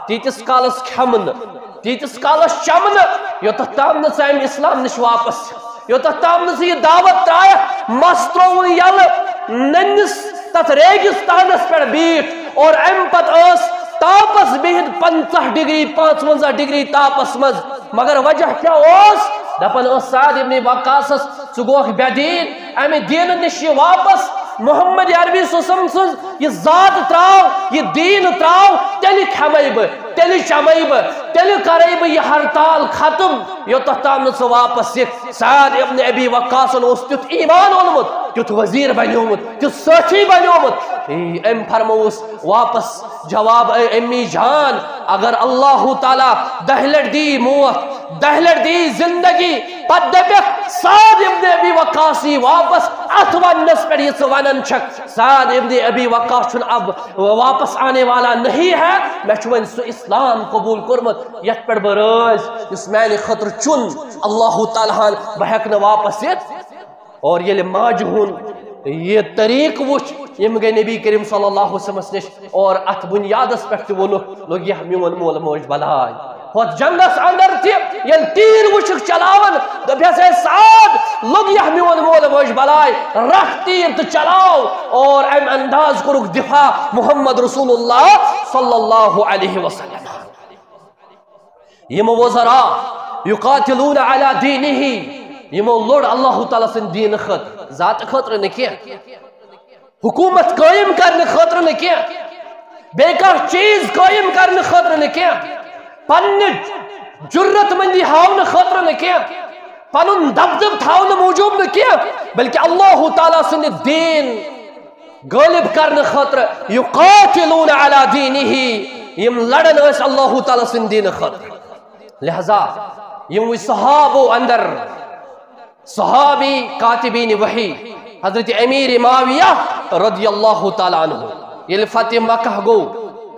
تیٖتِس کالس کھٮ۪مہٕ نہٕ، تیٖتِس کالس چمہٕ نہٕ، یوٚتتھ تام نہٕ ژٕ امہِ اسلام نِش واپس، یوٚتتھ تام نہٕ ژٕ یہِ دعوت ترٛایکھ۔ مس ترٛووُن یلہٕ، نٔنِس تتھ ریگستانس پٮ۪ٹھ بیٖٹھ، اور امہِ پتہٕ ٲس تاپس بِہِتھ پنٛژاہ ڈگری، پانٛژونٛزاہ ڈگری تاپس منٛز۔ مگر وجہ کیٛاہ اوس؟ دپان اوس سعد ابن وقاصس، ژٕ گوکھ بے دیٖن، امہِ دیٖنہٕ نِش یہِ واپس۔ محمد عربی صلی اللہ علیہ وسلم سٕنٛز یہِ ذات ترٛاو، یہِ دیٖن ترٛاو، تیٚلہِ کھٮ۪مے بہٕ، تیٚلہِ چمے بہٕ، تیٚلہِ کرے بہٕ یہِ ہرتال ختم، یوٚتتھ تام نہٕ ژٕ واپس یِکھ۔ سعد ابن ابی وقاصن اوس تیُتھ ایمان اوٚنمُت، تیُتھ وزیر بنیومُت، تیُتھ سٲتھی بنیومُت۔ اے، أمۍ فرمووُس واپس جواب، اے امی جان، اگر اللہ تعالیٰ دہہِ لٹہِ دی موت، دہہِ لٹہِ دی زندگی، پتہٕ دپکھ سعد ابن ابی وقاص یی واپس، اتھ وننس پٮ۪ٹھ یہِ ژٕ ونان چھکھ، سعد ابن ابی وقاص چھُنہٕ اب واپس آنے والا نہیں ہے، مےٚ چھُ وۄنۍ سُہ اسلام قبول کوٚرمُت یتھ پٮ۪ٹھ بہٕ رٲضۍ، یُس میانہِ خٲطرٕ چُن اللہ تعالیٰ ہن، بہٕ ہٮ۪کہٕ نہٕ واپس یِتھ۔ اور ییٚلہِ ماجہِ ہُنٛد یہِ طریٖقہٕ وُچھ، ییٚمۍ گٔے نبی کریم صلی اللہ علیہ وسلمس نِش اور اتھ بُنیادس پٮ۪ٹھ تہِ ووٚنُکھ، لوٚگ یہِ میون مول موج بلاے۔ ہۄتھ جنگس اندر تہِ ییٚلہِ تیٖر وُچھکھ چلاوان، دوٚپہس، "اے سعد، لوٚگ یہِ میون مول موج بلاے، رٹھ تیٖر تہٕ چلاو۔" اور امہِ انداز کوٚرُکھ دفاع محمد رسول اللہ صلی اللہ علیہ وسلم۔ یِم وزراء یقاتلون علی دینہ، یِمو لوٚڑ اللہ تعالیٰ سٕنٛدِ دیٖنہٕ خٲطرٕ، ذاتہٕ خٲطرٕ نہٕ کینٛہہ، حکوٗمت قٲیِم کرنہٕ خٲطرٕ نہٕ کینٛہہ، بیٚیہِ کانٛہہ چیٖز قٲیِم کرنہٕ خٲطرٕ نہٕ کینٛہہ، پننہِ جرت مندی ہاونہٕ خٲطرٕ نہٕ کینٛہہ، پنُن دبدب تھاونہٕ موٗجوٗب نہٕ کینٛہہ، بلکہِ اللہ تعالیٰ سٕنٛدِ دیٖن غٲلب کرنہٕ خٲطرٕ، یقاتلون علی دینہ، یِم لڑان ٲسۍ اللہ تعالیٰ سٕنٛدِ دیٖنہٕ خٲطرٕ۔ لہذا یِموٕے صحابو اندر صحابی کاتبین وحی حضرت امیر معاویہ رضی اللہ تعالیٰ عنہ، ییٚلہِ فتح مکہ گوٚو،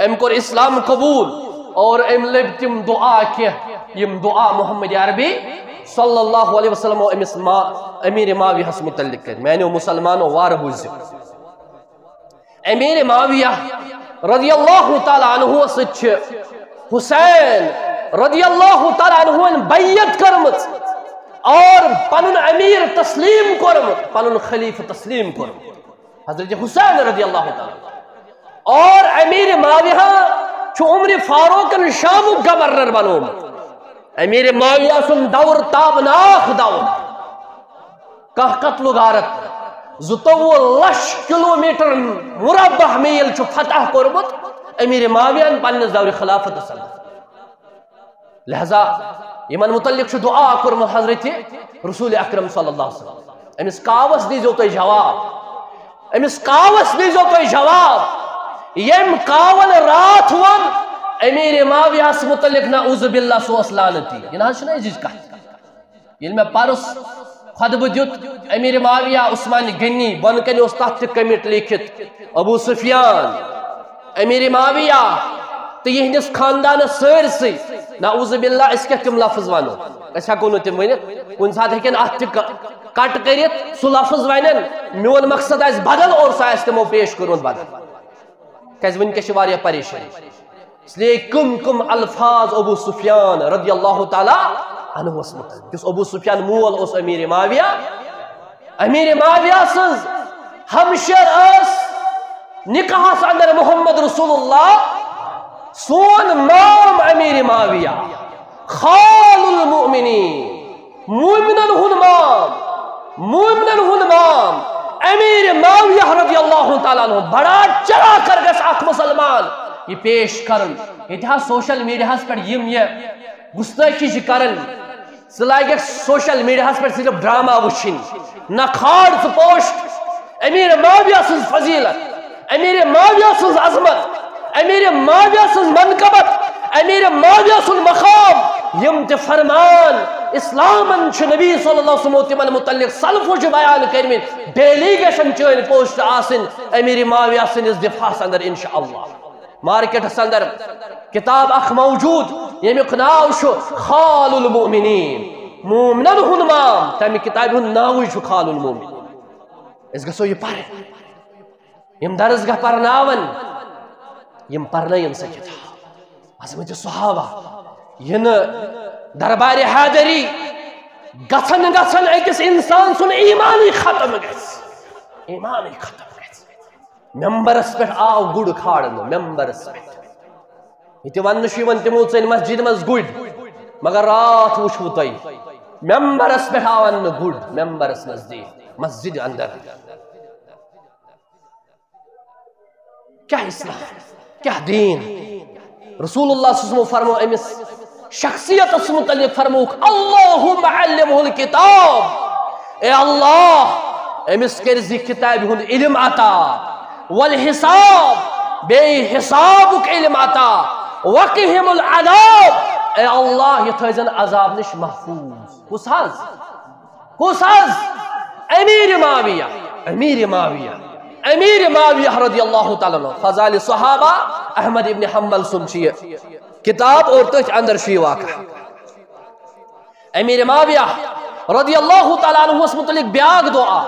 أمۍ کوٚر اسلام قبول اور أمۍ لٔبۍ تِم دعا کینٛہہ، یِم دعا محمد عربی صلی اللہ علیہ وسلم أمِس ما-، امیر معاویہس متعلق کٔرۍ۔ میانیو مسلمانو، وارٕ بوٗزِو۔ امیر معاویہ رضی اللہ تعالیٰ عنہ سۭتۍ چھِ حسین رضی اللہ تعالیٰ عنہ بیعت کٔرمٕژ اور پنُن امیر تسلیم کوٚرمُت، پنُن خلیفہ تسلیم کوٚرمُت، حضرت حسین رضی اللہ تعالیٰ عنہ۔ اور امیر معاویہ چھُ عمر فاروقن شامُک گورنر بنوومُت۔ امیر معاویہ سُنٛد دور تابناک دور۔ کانٛہہ قتل و غارت، زٕتووُہ لچھ کلومیٹر مربع میل چھُ فتح کوٚرمُت امیر معاویہن پننِس دورِ خلافتس اندر۔ لہذا یِمن متعلق چھُ دعا کوٚرمُت حضرت رسول اکرم صلی اللہ علیہ وسلم، أمِس کاوس دیٖزیو تُہۍ جواب، أمِس کاوس دیٖزیو تُہۍ جواب، ییٚمۍ کاون راتھ ووٚن امیر معاویہس متعلق، نعوذ باللہ، سُہ اوس لعنتی۔ یہِ نہ حظ چھُنہٕ أزِچ کتھ۔ ییٚلہِ مےٚ پرُس خطبہٕ دیُت، امیر معاویہ عثمان غنی، بۄنہٕ کنہِ اوس تتھ تہِ کمنٹ لیکھِتھ، ابو سفیان، امیر معاویہ تہٕ یِہنٛدِس خاندانس سٲرسٕے، نعوذ باللہ، أسۍ کیٛاہ تِم لفظ ونو؟ أسۍ ہٮ۪کو نہٕ تِم ؤنِتھ۔ کُنہِ ساتہٕ ہیٚکن اتھ تہِ ک-، کٹ کٔرِتھ، سُہ لفظ ونن، میون مقصد آسہِ بدل اور سُہ آسہِ تِمو پیش کوٚرمُت بدل۔ کیٛازِ وٕنکیٚس چھِ واریاہ پریشٲنی۔ اس لیے کم کم الفاظ ابو سفیان رضی اللہ تعالیٰ عنہس متعلق، یُس ابو سفیان مول اوس امیر معاویہ، امیر معاویہ سٕنٛز ہمشیر ٲس نکاحس اندر محمد رسول اللہ، سون مام امیر معاویہ، خال المؤمنین، مومنن ہُنٛد مام، مومنن ہُنٛد مام، امیر معاویہ رضی اللہ تعالیٰ عنہ۔ بڑا چڑھا کر گژھِ اکھ مسلمان یہِ پیش کرُن۔ ییٚتہِ حظ سوشل میڈیاہس پٮ۪ٹھ یِم یہِ گستٲخی چھِ کران، ژٕ لاگکھ سوشل میڈیاہس پٮ۪ٹھ صرف ڈرامہ وٕچھِنۍ، نہ کھال ژٕ پوسٹ امیر معاویہ سٕنٛز فضیلت، امیر معاویہ سٕنٛز عظمت، امیر معاویہ سٕنٛز منقبت، امیر معاویہ سُنٛد مقام، یِم تہِ فرمان اسلامن چھِ نبی صلی اللہ علیہ وسلمو تِمن متعلق سلفو چھِ بیان کٔرمٕتۍ، ڈیلی گژھن چٲنۍ پوسٹ آسٕنۍ امیر معاویہ سٕنٛدِس دفاعس اندر انشاءاللہ۔ مارکیٹس اندر کتاب اکھ موجود، ییٚمیُک ناو چھُ خال المؤمنین، مومنن ہُنٛد مام، تمہِ کتابہِ ہُنٛد ناوٕے چھُ خال المؤمنین۔ أسۍ گژھو یہِ پرٕنۍ۔ یِم درسگاہ پرناون، یِم پرنٲیِن سۄ کتاب۔ عظمت صحابہ، یہِ نہٕ دربارِ حیدری گژھن گژھن أکِس انسان سُنٛد ایمانٕے ختم گژھِ، ایمانٕے ختم گژھِ۔ ممبرس پٮ۪ٹھ آو گُر کھالنہٕ، ممبرس پٮ۪ٹھ۔ یہِ تہِ وننہٕ چھُ یِوان، تِمو ژٔلۍ مسجد منٛز گُرۍ، مگر راتھ وٕچھوٕ تۄہہِ، ممبرس پٮ۪ٹھ آو اننہٕ گُر، ممبرس نزدیٖک، مسجد اندر۔ کیٛاہ اسلام، کیٛاہ دین؟ رسول اللہ صلی اللہ علیہ وسلم فرمو أمِس شخصیتس متعلق فرمووُکھ، اللہم علمہ الکتاب، اے اللہ، أمِس کٔرۍ زِ کتابہِ ہُنٛد علم عطا، والحساب، بیٚیہِ حسابُک علم عطا، وقہم العذاب، اے اللہ، یہِ تھٲیزن عذاب نِش محفوظ۔ کُس حظ؟ کُس حظ؟ امیر معاویہ، امیر معاویہ، امیر معاویہ رضی اللہ تعالیٰ عنہ۔ فضائل صحابہ، احمد ابن حنبل سُنٛد چھُ یہِ کتاب اور تٔتھۍ اندر چھُ یہِ واقعہ۔ امیر معاویہ رضی اللہ تعالیٰ عنہس متعلق بیاکھ دعا،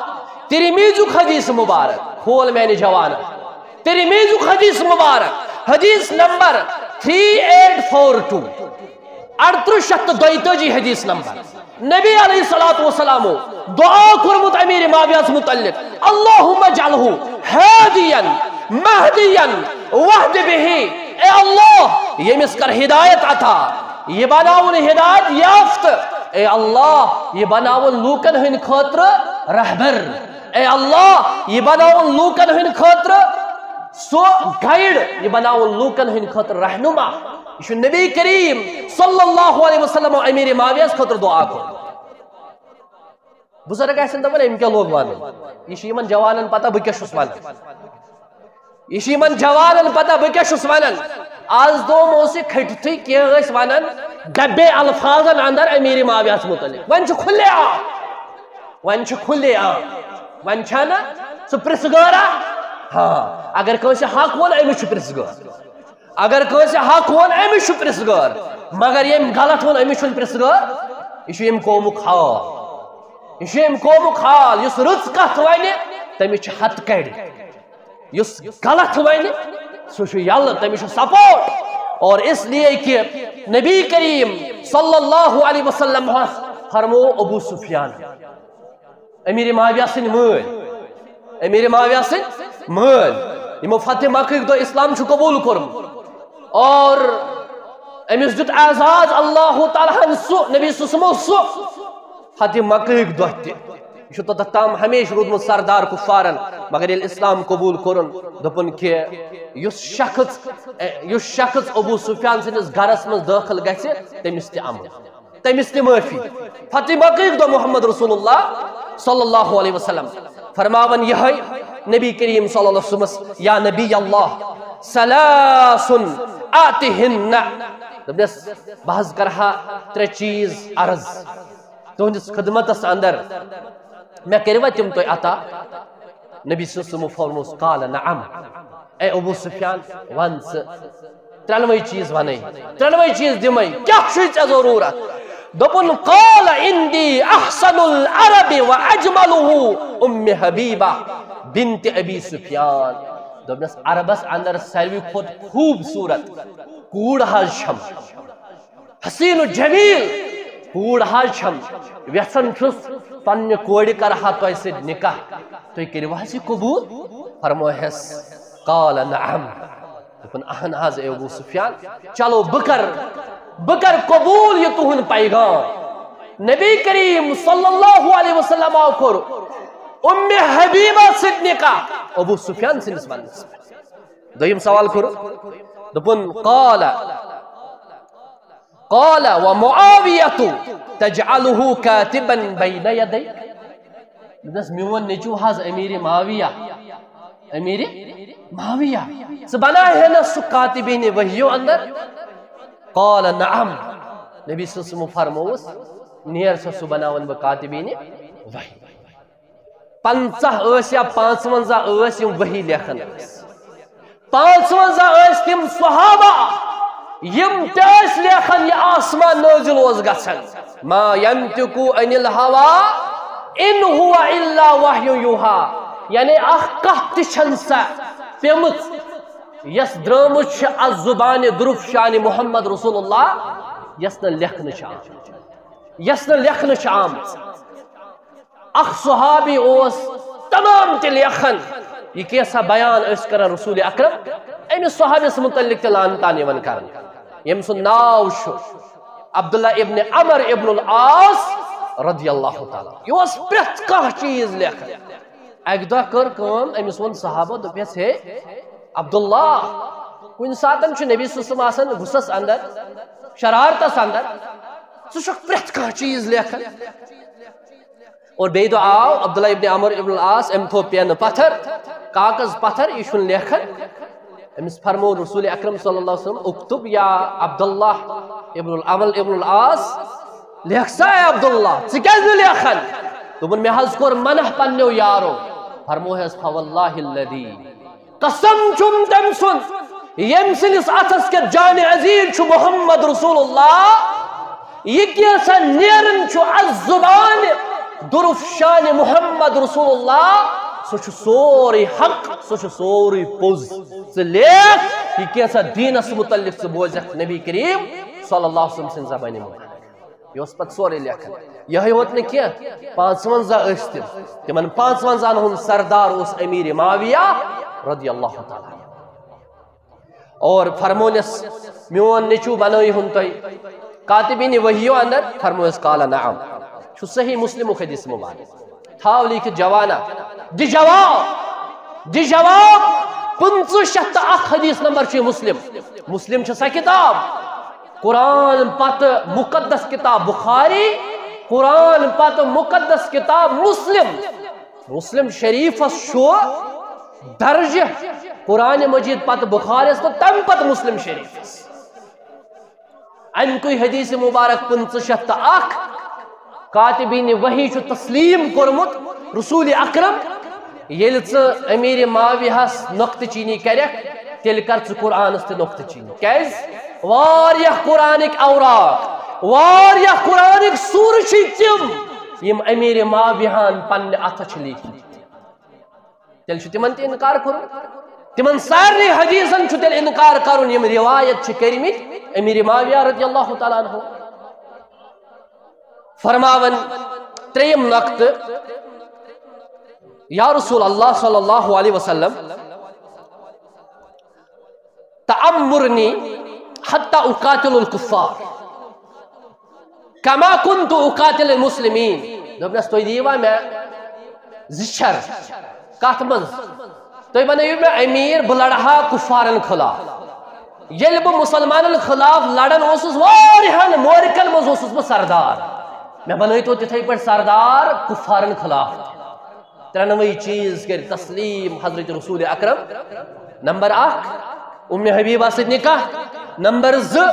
ترمیزُک حدیث مبارک، کھول میانہِ جوانہ، ترمیزُک حدیث مبارک، حدیث number three eight four two, اڑترٕہ شیٚتھ تہٕ دۄیتٲجی حدیث نمبر۔ نبی علیہ الصلوۃ والسلامو دعا کوٚرمُت امیر معاویہس متعلق، اللہم اجعلہ ہادیا مہدیا واہد بہ، اے اللہ، ییٚمِس کر ہدایت عطا، یہِ بناوُن ہدایت یافتہٕ، اے اللہ، یہِ بناوُن لوٗکن ہٕنٛدِ خٲطرٕ رہبر، اے اللہ، یہِ بناوُن لوٗکن ہٕنٛدِ خٲطرٕ سُہ گائیڈ، یہِ بناوُن لوٗکن ہٕنٛدِ خٲطرٕ رہنما۔ یہِ چھُ نبی کریم صلی اللہ علیہ وسلم امیر معاویہس خٲطرٕ دعا کوٚرمُت۔ بزرگ آسن دپان، أمۍ کیٛاہ لوگ ونُن؟ یہِ چھُ یِمن جوانن پتہ بہٕ کیٛاہ چھُس ونان۔ یہِ چھُ یِمن جوانن پتہ بہٕ کیٛاہ چھُس ونان۔ از دوم اوس یہِ کھٔٹتھٕے کینٛہہ ٲسۍ ونان ڈبے الفاظن اندر امیر معاویہس متعلق۔ وۄنۍ چھُ کھُلے عام۔ وۄنۍ چھُ کھُلے عام، وۄنۍ چھا نہ سُہ پرٛژھ گٲرا؟ ہاں، اگر کٲنٛسہِ حق ووٚن، أمِس چھُ پرٛژھ گٲر۔ اگر کٲنٛسہِ حق ووٚن، أمِس چھُ پرٛژھ گٲر۔ مگر ییٚمۍ غلط ووٚن، أمِس چھُنہٕ پرٛژھ گٲر۔ یہِ چھُ ییٚمہِ قومُک حال۔ یہِ چھُ ییٚمہِ قومُک حال۔ یُس رٕژ کَتھ وَنہِ، تٔمِس چھِ ہَتہٕ کَڑِ۔ یُس غلط وَنہِ، سُہ چھُ یَلہٕ، تٔمِس چھُ سپورٹ۔ اور اس لیے کہ نبی کریم صلی اللہ علیہ وسلم ہس فرمو ابو سفیان، امیر معاویہ سٕنٛدۍ مٲلۍ، امیر معاویہ سٕنٛدۍ مٲلۍ، یِمو فتح مکہٕکۍ دۄہ اسلام چھُ قبول کوٚرمُت، اور أمِس دیُت اعزاز اللہ تعالیٰ ہن سُہ، نبی صلی اللہ علیہ وسلمو سُہ فتح مکہٕکۍ دۄہ تہِ۔ یہِ چھُ توٚتتھ تام ہمیشہِ روٗدمُت سردار کُفارن، مگر ییٚلہِ اسلام قبول کوٚرُن، دوٚپُن کہِ یُس شخص، یُس شخص ابو سفیان سٕنٛدِس گرس منٛز دٲخل گژھِ، تٔمِس تہِ امن، تٔمِس تہِ معٲفی۔ فتح مکہٕکۍ دۄہ محمد رسول اللہ صلی اللہ علیہ وسلم فرماوان یِہوٚے نبی کریم صلی اللہ علیہ وسلمس، یا نبی اللہ، ثلاث اعطہن۔ دوٚپنس، بہٕ حظ کرٕ ہا ترٛےٚ چیٖز عرض تُہنٛدِس خدمتس اندر، مےٚ کٔرِوا تِم تُہۍ عطا؟ نبی صلی اللہ علیہ وسلم فرموس، قال نعم، اے ابو سفیان، ون ژٕ، ترٛٮ۪نوَے چیٖز وَنَے، ترٛٮ۪نوَے چیٖز دِمَے، کیٛاہ چھُے ژےٚ ضروٗرت؟ دوٚپُن، قال عندی احسن العرب واجملہ ام حبیبہ بنت ابی سفیان۔ دوٚپنَس، عربس اندر ساروی کھۄتہٕ خوٗبصوٗرت کوٗر حظ چھم، حسین و جمیل کوٗر حظ چھم، یژھان چھُس پننہِ کورِ کرٕ ہا تۄہہِ سۭتۍ نکاح، تُہۍ کٔرِو حظ یہِ قبوٗل؟ فرموہس، قال نعم۔ دوٚپُن، اہن حظ اے ابو سفیان، چلو بہٕ کر، بہٕ کر قبوٗل یہِ تُہُنٛد پیغام۔ نبی کریم صلی اللہ علیہ وسلم آو کوٚر ام حبیبہ سۭتۍ نکاح ابو سفیان سٕنٛدِس وننس پٮ۪ٹھ۔ دوٚیِم سوال کوٚر، دوٚپُن، قال، قال ومعاویہ تجعلہ کاتبا بین یدیک۔ دوٚپنس، میون نیٚچو حظ امیر معاویہ، امیر معاویہ، ژٕ بناوہے نا سُہ کاتبین وحیو اندر؟ قال نعم۔ نبی صلی اللہ علیہ وسلم فرمووُس، نیر سا سُہ بناون بہٕ کاتبین وحی۔ پنژاہ ٲسۍ یا پانٛژونزاہ ٲسۍ یِم وحی لیکھان ٲسۍ۔ پانٛژونزاہ ٲسۍ تِم صحابہ یِم تہِ ٲسۍ لیکھان یہِ آسمان نٲزِل اوس گژھان۔ ما ینطق عن الہوا ان ہو الا وحی یوحی۔ یعنی اکھ کتھ تہِ چھنہٕ سۄ پیمٕژ یۄس درٲمٕژ چھِ از زبانِ درفشانِ محمد رسول اللہ، یۄس نہٕ لیکھنہٕ چھِ آمٕژ، یۄس نہٕ لیکھنہٕ چھِ آمٕژ۔ اکھ صحابی اوس تمام تہِ لیکھان، یہِ کینٛژھا بیان ٲسۍ کران رسول اکرم، أمِس صحابیس متعلق تہِ لعنتان یِوان کرنہٕ، ییٚمۍ سُنٛد ناو چھُ عبداللہ ابن عمر ابن العاص رضی اللہ تعالیٰ۔ یہِ اوس پرٛٮ۪تھ کانٛہہ چیٖز لیکھان۔ اکہِ دۄہ کٔر کٲم، أمِس ووٚن صحابہ، دوٚپنس، ہے عبداللہ، کُنہِ ساتن چھُ نبی صلی اللہ علیہ وسلم آسان غصس اندر، شرارتس اندر، ژٕ چھُکھ پرٛٮ۪تھ کانٛہہ چیٖز لیکھان۔ اور بیٚیہِ دۄہ آو عبداللہ ابن عمر ابن العاص، أمۍ تھوٚو پینہٕ پتھر، کاغذ پتھر، یہِ چھُنہٕ لیکھان۔ أمِس فرموو رسول اکرم صلی اللہ علیہ وسلم، اکتب یا عبداللہ ابن العمر ابن العاص، لیکھ سا اے عبداللہ، ژٕ کیازِ نہٕ لیکھان؟ دوٚپُن، مےٚ حظ کوٚر منع پننیو یارو۔ فرمووہس، فواللہ الذی، قسم چھُم تٔمۍ سُنٛد، ییٚمۍ سٕنٛدِس اَتھس کٮ۪تھ جانِ عزیز چھُ محمد رسول اللہ، یہِ کینٛژھا نیران چھُ از زبانِ درفشانِ محمد رسول اللہ، سُہ چھُ سورُے حق، سُہ چھُ سورُے پوٚز۔ ژٕ لیکھ، یہِ کینٛژھا دیٖنس متعلق ژٕ بوزکھ نبی کریم صلی اللہ علیہ وسلم سٕنٛزِ زبانہِ منٛز۔ یہِ اوس پتہٕ سورُے لیکھان۔ یِہوٚے یوت نہٕ کینٛہہ، پانٛژونزاہ ٲسۍ تِم۔ تِمن پانٛژونزاہن ہُنٛد سردار اوس امیر معاویہ رضی اللہ تعالیٰ عنہ۔ اور فرمونس، میون نیٚچو بنٲیہُن تُہۍ کاتبین وحیو اندر؟ فرمونس، قال نعم۔ چھُ صحیح مسلمُک حدیث مبارک۔ تھاو لیکھِتھ جوانا، دِ جواب، دِ جواب۔ پٕنٛژٕہ شیٚتھ تہٕ اکھ حدیث نمبر چھُ یہِ مسلم۔ مسلم چھِ سۄ کتاب، قرآن پتہٕ مقدس کتاب بخاری، قرآن پتہٕ مقدس کتاب مسلم۔ مسلم شریفس چھُ درجہ قرآن مجید پتہٕ بخارس تہٕ تمہِ پتہٕ مسلم شریفس۔ امہِ کُے حدیث مبارک پٕنٛژٕہ شیٚتھ تہٕ اکھ۔ کاتبین وحی چھُ تسلیم کوٚرمُت رسول اکرم، ییٚلہِ ژٕ امیر معاویہس نۄقطہٕ چینی کرکھ، تیٚلہِ کر ژٕ قرآنس تہِ نۄقطہٕ چینی۔ کیازِ؟ واریاہ قرآنٕکۍ اوراق، واریاہ قرآنٕکۍ سورٕ چھِ تِم، یِم امیر معاویہن پننہِ اتھٕ چھِ لیکھمٕتۍ۔ تیٚلہِ چھُ تِمن تہِ انکار کرُن۔ تِمن سارنٕے حدیثن چھُ تیٚلہِ انکار کرُن، یِم روایت چھِ کٔرمٕتۍ امیر معاویہ رضی اللہ تعالیٰ عنہ۔ فرماوان ترٛیٚیِم نۄقطہٕ، یا رسول اللہ صلی اللہ علیہ وسلم، تأمرنی حتی اقاتل الکفار کما کنت اقاتل المسلمین۔ دوٚپنس، تُہۍ دِیوا مےٚ زٕ شر؟ کتھ منٛز؟ تُہۍ بنٲیِو مےٚ امیر، بہٕ لڑٕ ہا کفارن خلاف۔ ییٚلہِ بہٕ مسلمانن خلاف لڑان اوسُس، واریاہن معرکن منٛز اوسُس بہٕ سردار، مےٚ بنٲیتو تِتھے پٲٹھۍ سردار کفارن خلاف تہِ۔ ترٛٮ۪نوَے چیٖز کٔرۍ تسلیٖم حضرت رسول اکرم۔ نمبر اکھ، ام حبیبہ سۭتۍ نکاح۔ نمبر زٕ،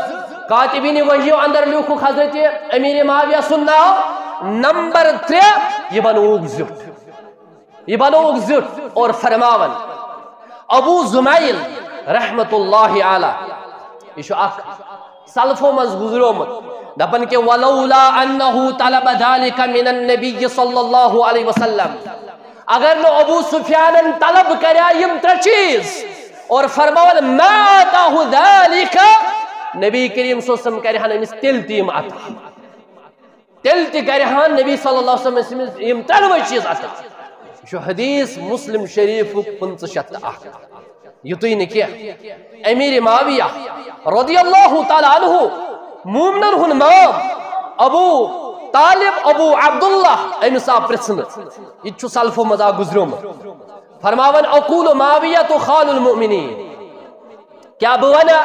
کاتبین وحیو اندر لیوکھُکھ حضرت امیر معاویہ سُنٛد ناو۔ نمبر ترٛےٚ، یہِ بنووُکھ زیُٹھ، یہِ بنووُکھ زیُٹھ۔ اور فرماوان ابو زمعیل رحمت اللہ علیہ، یہِ چھُ اکھ سلفو منٛز گُزریومُت، دپان کہ ولولا انہ طلب ذلك من النبی صلی اللہ علیہ وسلم، اگر نہٕ ابو سفیانن طلب کریا یِم ترٛےٚ چیٖز اور فرماوان ما آتاہ ذلك، نبی کریم صلی اللہ علیہ وسلم کرِہن أمِس تیٚلہِ تہِ یِم عطا۔ تیٚلہِ تہِ کرِہن نبی صلی اللہ علیہ وسلم أمِس یِم ترٛٮ۪نوَے چیٖز عطا۔ یہِ چھُ حدیث مسلم شریفُک پٕنٛژٕہ شیٚتھ تہٕ اکھ۔ یُتُے نہٕ کینٛہہ، امیر معاویہ رضی اللہ تعالیٰ عنہ، مومنن ہُنٛد مام، ابو طالب، ابو عبداللہ، أمِس آو پرژھنہٕ۔ یہِ تہِ چھُ سلفو منٛز اکھ گُزریومُت۔ فرماوان اقول معاویہ تو خال المؤمنین، کیا بہٕ ونہٕ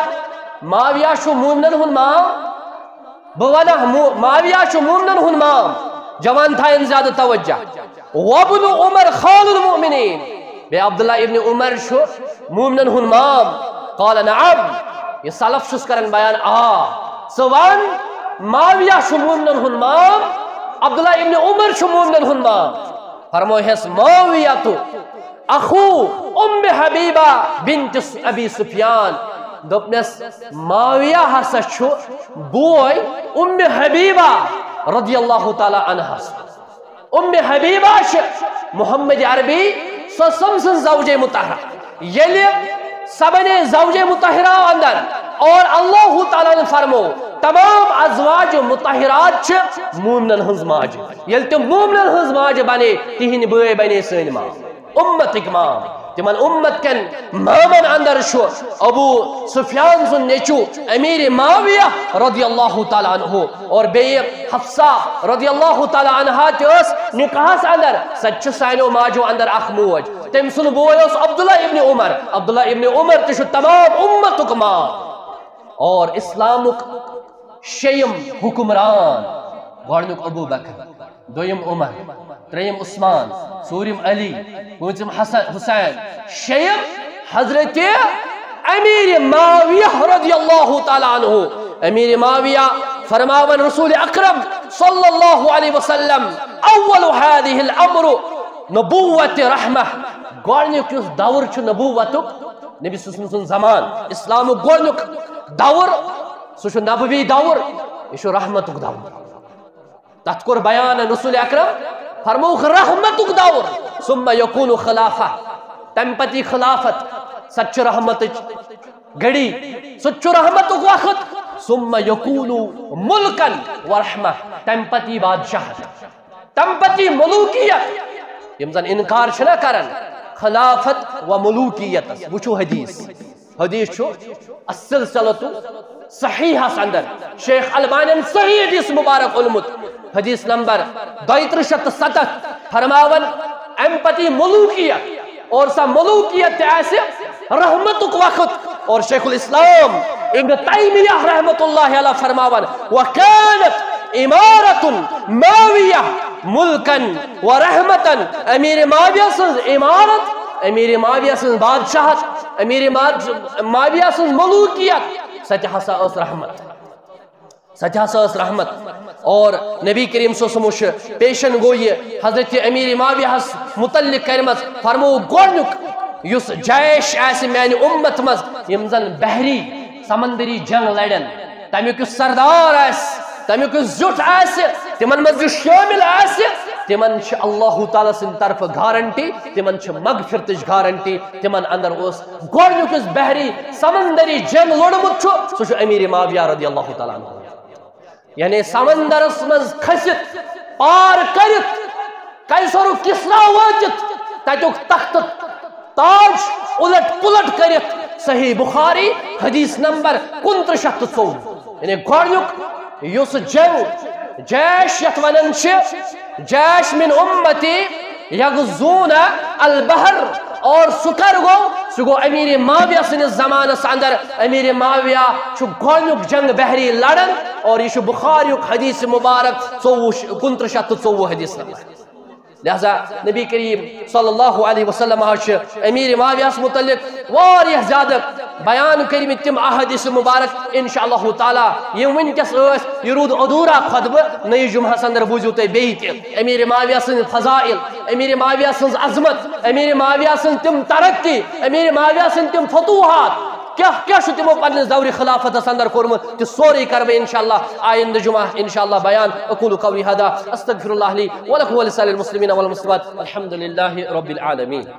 معاویہ چھُ مومنن ہُنٛد مام؟ بہٕ ونہٕ مو-، معاویہ چھُ مومنن ہُنٛد مام؟ جوان تھاین زیادٕ توجہ۔ وابن عمر خال المؤمنین، بیٚیہِ عبداللہ ابن عمر چھُ مومنن ہُنٛد مام۔ قال نعم، یہِ سلف چھُس کران بیان، آ، ژٕ ون معاویہ چھُ مومنن ہُنٛد مام، عبداللہ ابن عمر چھُ مومنن ہُنٛد مام۔ فرموہس معاویہ تو اخو ام حبیبہ بنت ابی سفیان۔ دوٚپنس، معاویہ ہسا چھُ بوے ام حبیبہ رضی اللہ تعالیٰ عنہس۔ ام حبیبہ چھِ محمد عربی صلی اللہ علیہ وسلم سٕنٛز زوجہ مطہرہ۔ ییٚلہِ سۄ بنے زوجہ مطہرہ اندر اور اللہ تعالیٰ ہن فرمو، تمام ازواج مطہرات چھِ مومنن ہٕنٛز ماجہِ۔ ییٚلہِ تِم مومنن ہٕنٛز ماجہِ بنے، تِہنٛدۍ بٲے بنے سٲنۍ ماں۔ امتٕکۍ مام، تِمن امت کٮ۪ن مامن اندر چھُ ابو سفیان سُنٛد نیٚچو امیر معاویہ رضی اللہ تعالیٰ عنہ، اور بیٚیہِ حفصہ رضی اللہ تعالیٰ عنہا تہِ ٲس نکاحس اندر، سۄ تہِ چھِ سانیو ماجو اندر اکھ موج۔ تٔمۍ سُنٛد بوے اوس عبداللہ ابن عمر، عبداللہ ابن عمر تہِ چھُ تمام امتُک مام۔ اور اسلامُک شیٚیِم حکمران، گۄڈٕنیُک ابو بکر، دوٚیِم عمر، ترٛیٚیِم عثمان، ژوٗرِم علی، پوٗنٛژِم حسن حسین، شیٚیِم حضرت امیر معاویہ رضی اللہ تعالیٰ عنہ۔ امیر معاویہ فرماوان رسول اکرم صلی اللہ علیہ وسلم، اول هذه الامر نبوت رحمہ، گۄڈٕنیُک یُس دور چھُ نبوتُک، نبی صلی اللہ علیہ وسلم سُنٛد زمان، اسلامُک گۄڈٕنیُک دور، سُہ چھُ نبوی دور، یہِ چھُ رحمتُک دور۔ تتھ کوٚر بیان رسول اکرم، فرمووُکھ رحمتُک دور، ثم یکون خلافہ، تمہِ پتہٕ یی خلافت، سۄ تہِ چھِ رحمتٕچ گھڑی، سُہ تہِ چھُ رحمتُک وقت، ثم یکون ملکن و رحمہ، تمہِ پتہٕ یی بادشاہت، تمہِ پتہٕ یی ملوکیت۔ یِم زن انکار چھِنہ کران خلافت و ملوکیتس، وٕچھِو حدیث۔ حدیث چھُ السلسلۃ صحیحس اندر شیخ البانین صحیح حدیث مبارک اونمُت، حدیث نمبر دۄیہِ ترٕٛہ شیٚتھ تہٕ ستتھ، فرماوان، امہِ پتہٕ یی ملوکیت اور سۄ ملوکیت تہِ آسہِ رحمتُک وقت۔ اور شیخ الاسلام ابن تیمیہ رحمت اللہ علیہ فرماوان، وکانت امارت معاویہ ملکن و رحمتن، امیر معاویہ سٕنٛز عمارت، امیر معاویہ سٕنٛز بادشاہت، امیر ماد-، معاویہ سٕنٛز ملوکیت، سۄ تہِ ہسا ٲس رحمت، سۄ تہِ ہسا ٲس رحمت۔ اور نبی کریم صلی اللہ علیہ وسلم چھُ پیشن گویی حضرت امیر معاویہ ہس متعلق کرمژ، فرمو گۄڈنیُک یُس جیش آسہِ میانہِ امت منٛز، یِم زن بحری سمندری جنگ لڑن، تمیُک یُس سردار آسہِ، تمیُک یُس زیُٹھ آسہِ، تِمن منٛز یُس شٲمِل آسہِ، تِمن چھِ اللہ تعالیٰ سٕنٛدِ طرفہٕ گارنٹی، تِمن چھِ مغفرتٕچ گارنٹی۔ تِمن اندر اوس گۄڈنیُک یُس بحری سمندری جنگ لوٚڑمُت چھُ، سُہ چھُ امیر معاویہ رضی اللہ تعالیٰ عنہ۔ یعنی سمندرس منٛز کھٔسِتھ، پار کٔرِتھ، قیصر و کسریٰ وٲتِتھ، تتیُک تخت تاج الٹ پلٹ کٔرِتھ۔ صحیح بخاری، حدیث نمبر کُنترٕہ شیٚتھ تہٕ ژوٚوُہ۔ یعنی گۄڈنیُک یُس جنگ، جیش یتھ ونان چھِ، جیش من امتی یغزون البحر، اور سُہ کر گوٚو؟ سُہ گوٚو امیر معاویہ سٕنٛدِس زمانس اندر۔ امیر معاویہ چھُ گۄڈنیُک جنگ بحری لڑان، اور یہِ چھُ بخاریُک حدیث مبارک ژوٚوُہ، کُنترٕہ شیٚتھ تہٕ ژوٚوُہ حدیث نمبر۔ لہذا نبی کریم صلی اللہ علیہ وسلم حظ چھِ امیر معاویہ ہس متعلق واریاہ زیادٕ بیان کٔرمٕتۍ تِم احادیث مبارک۔ انشاءاللہ تعالیٰ یِم وٕنکیٚس ٲسۍ، یہِ روٗد ادھورا خطبہٕ، نٔیِس جمعہس اندر بوٗزِو تُہۍ بیٚیہِ تہِ امیر معاویہ سٕنٛدۍ فضائل، امیر معاویہ سٕنٛز عظمت، امیر معاویہ سٕنٛز تِم ترقی، امیر معاویہ سٕنٛدۍ تِم فتوحات، کیٛاہ کیٛاہ چھُ تِمو پننِس دورِ خلافتس اندر کوٚرمُت، تہِ سورُے کرٕ بہٕ انشاءاللہ آیندٕ جمعہ انشاءاللہ بیان۔ اقول قولی هذا، استغفر الله لي ولكم ولسائر المسلمين والمسلمات، والحمد لله رب العالمين۔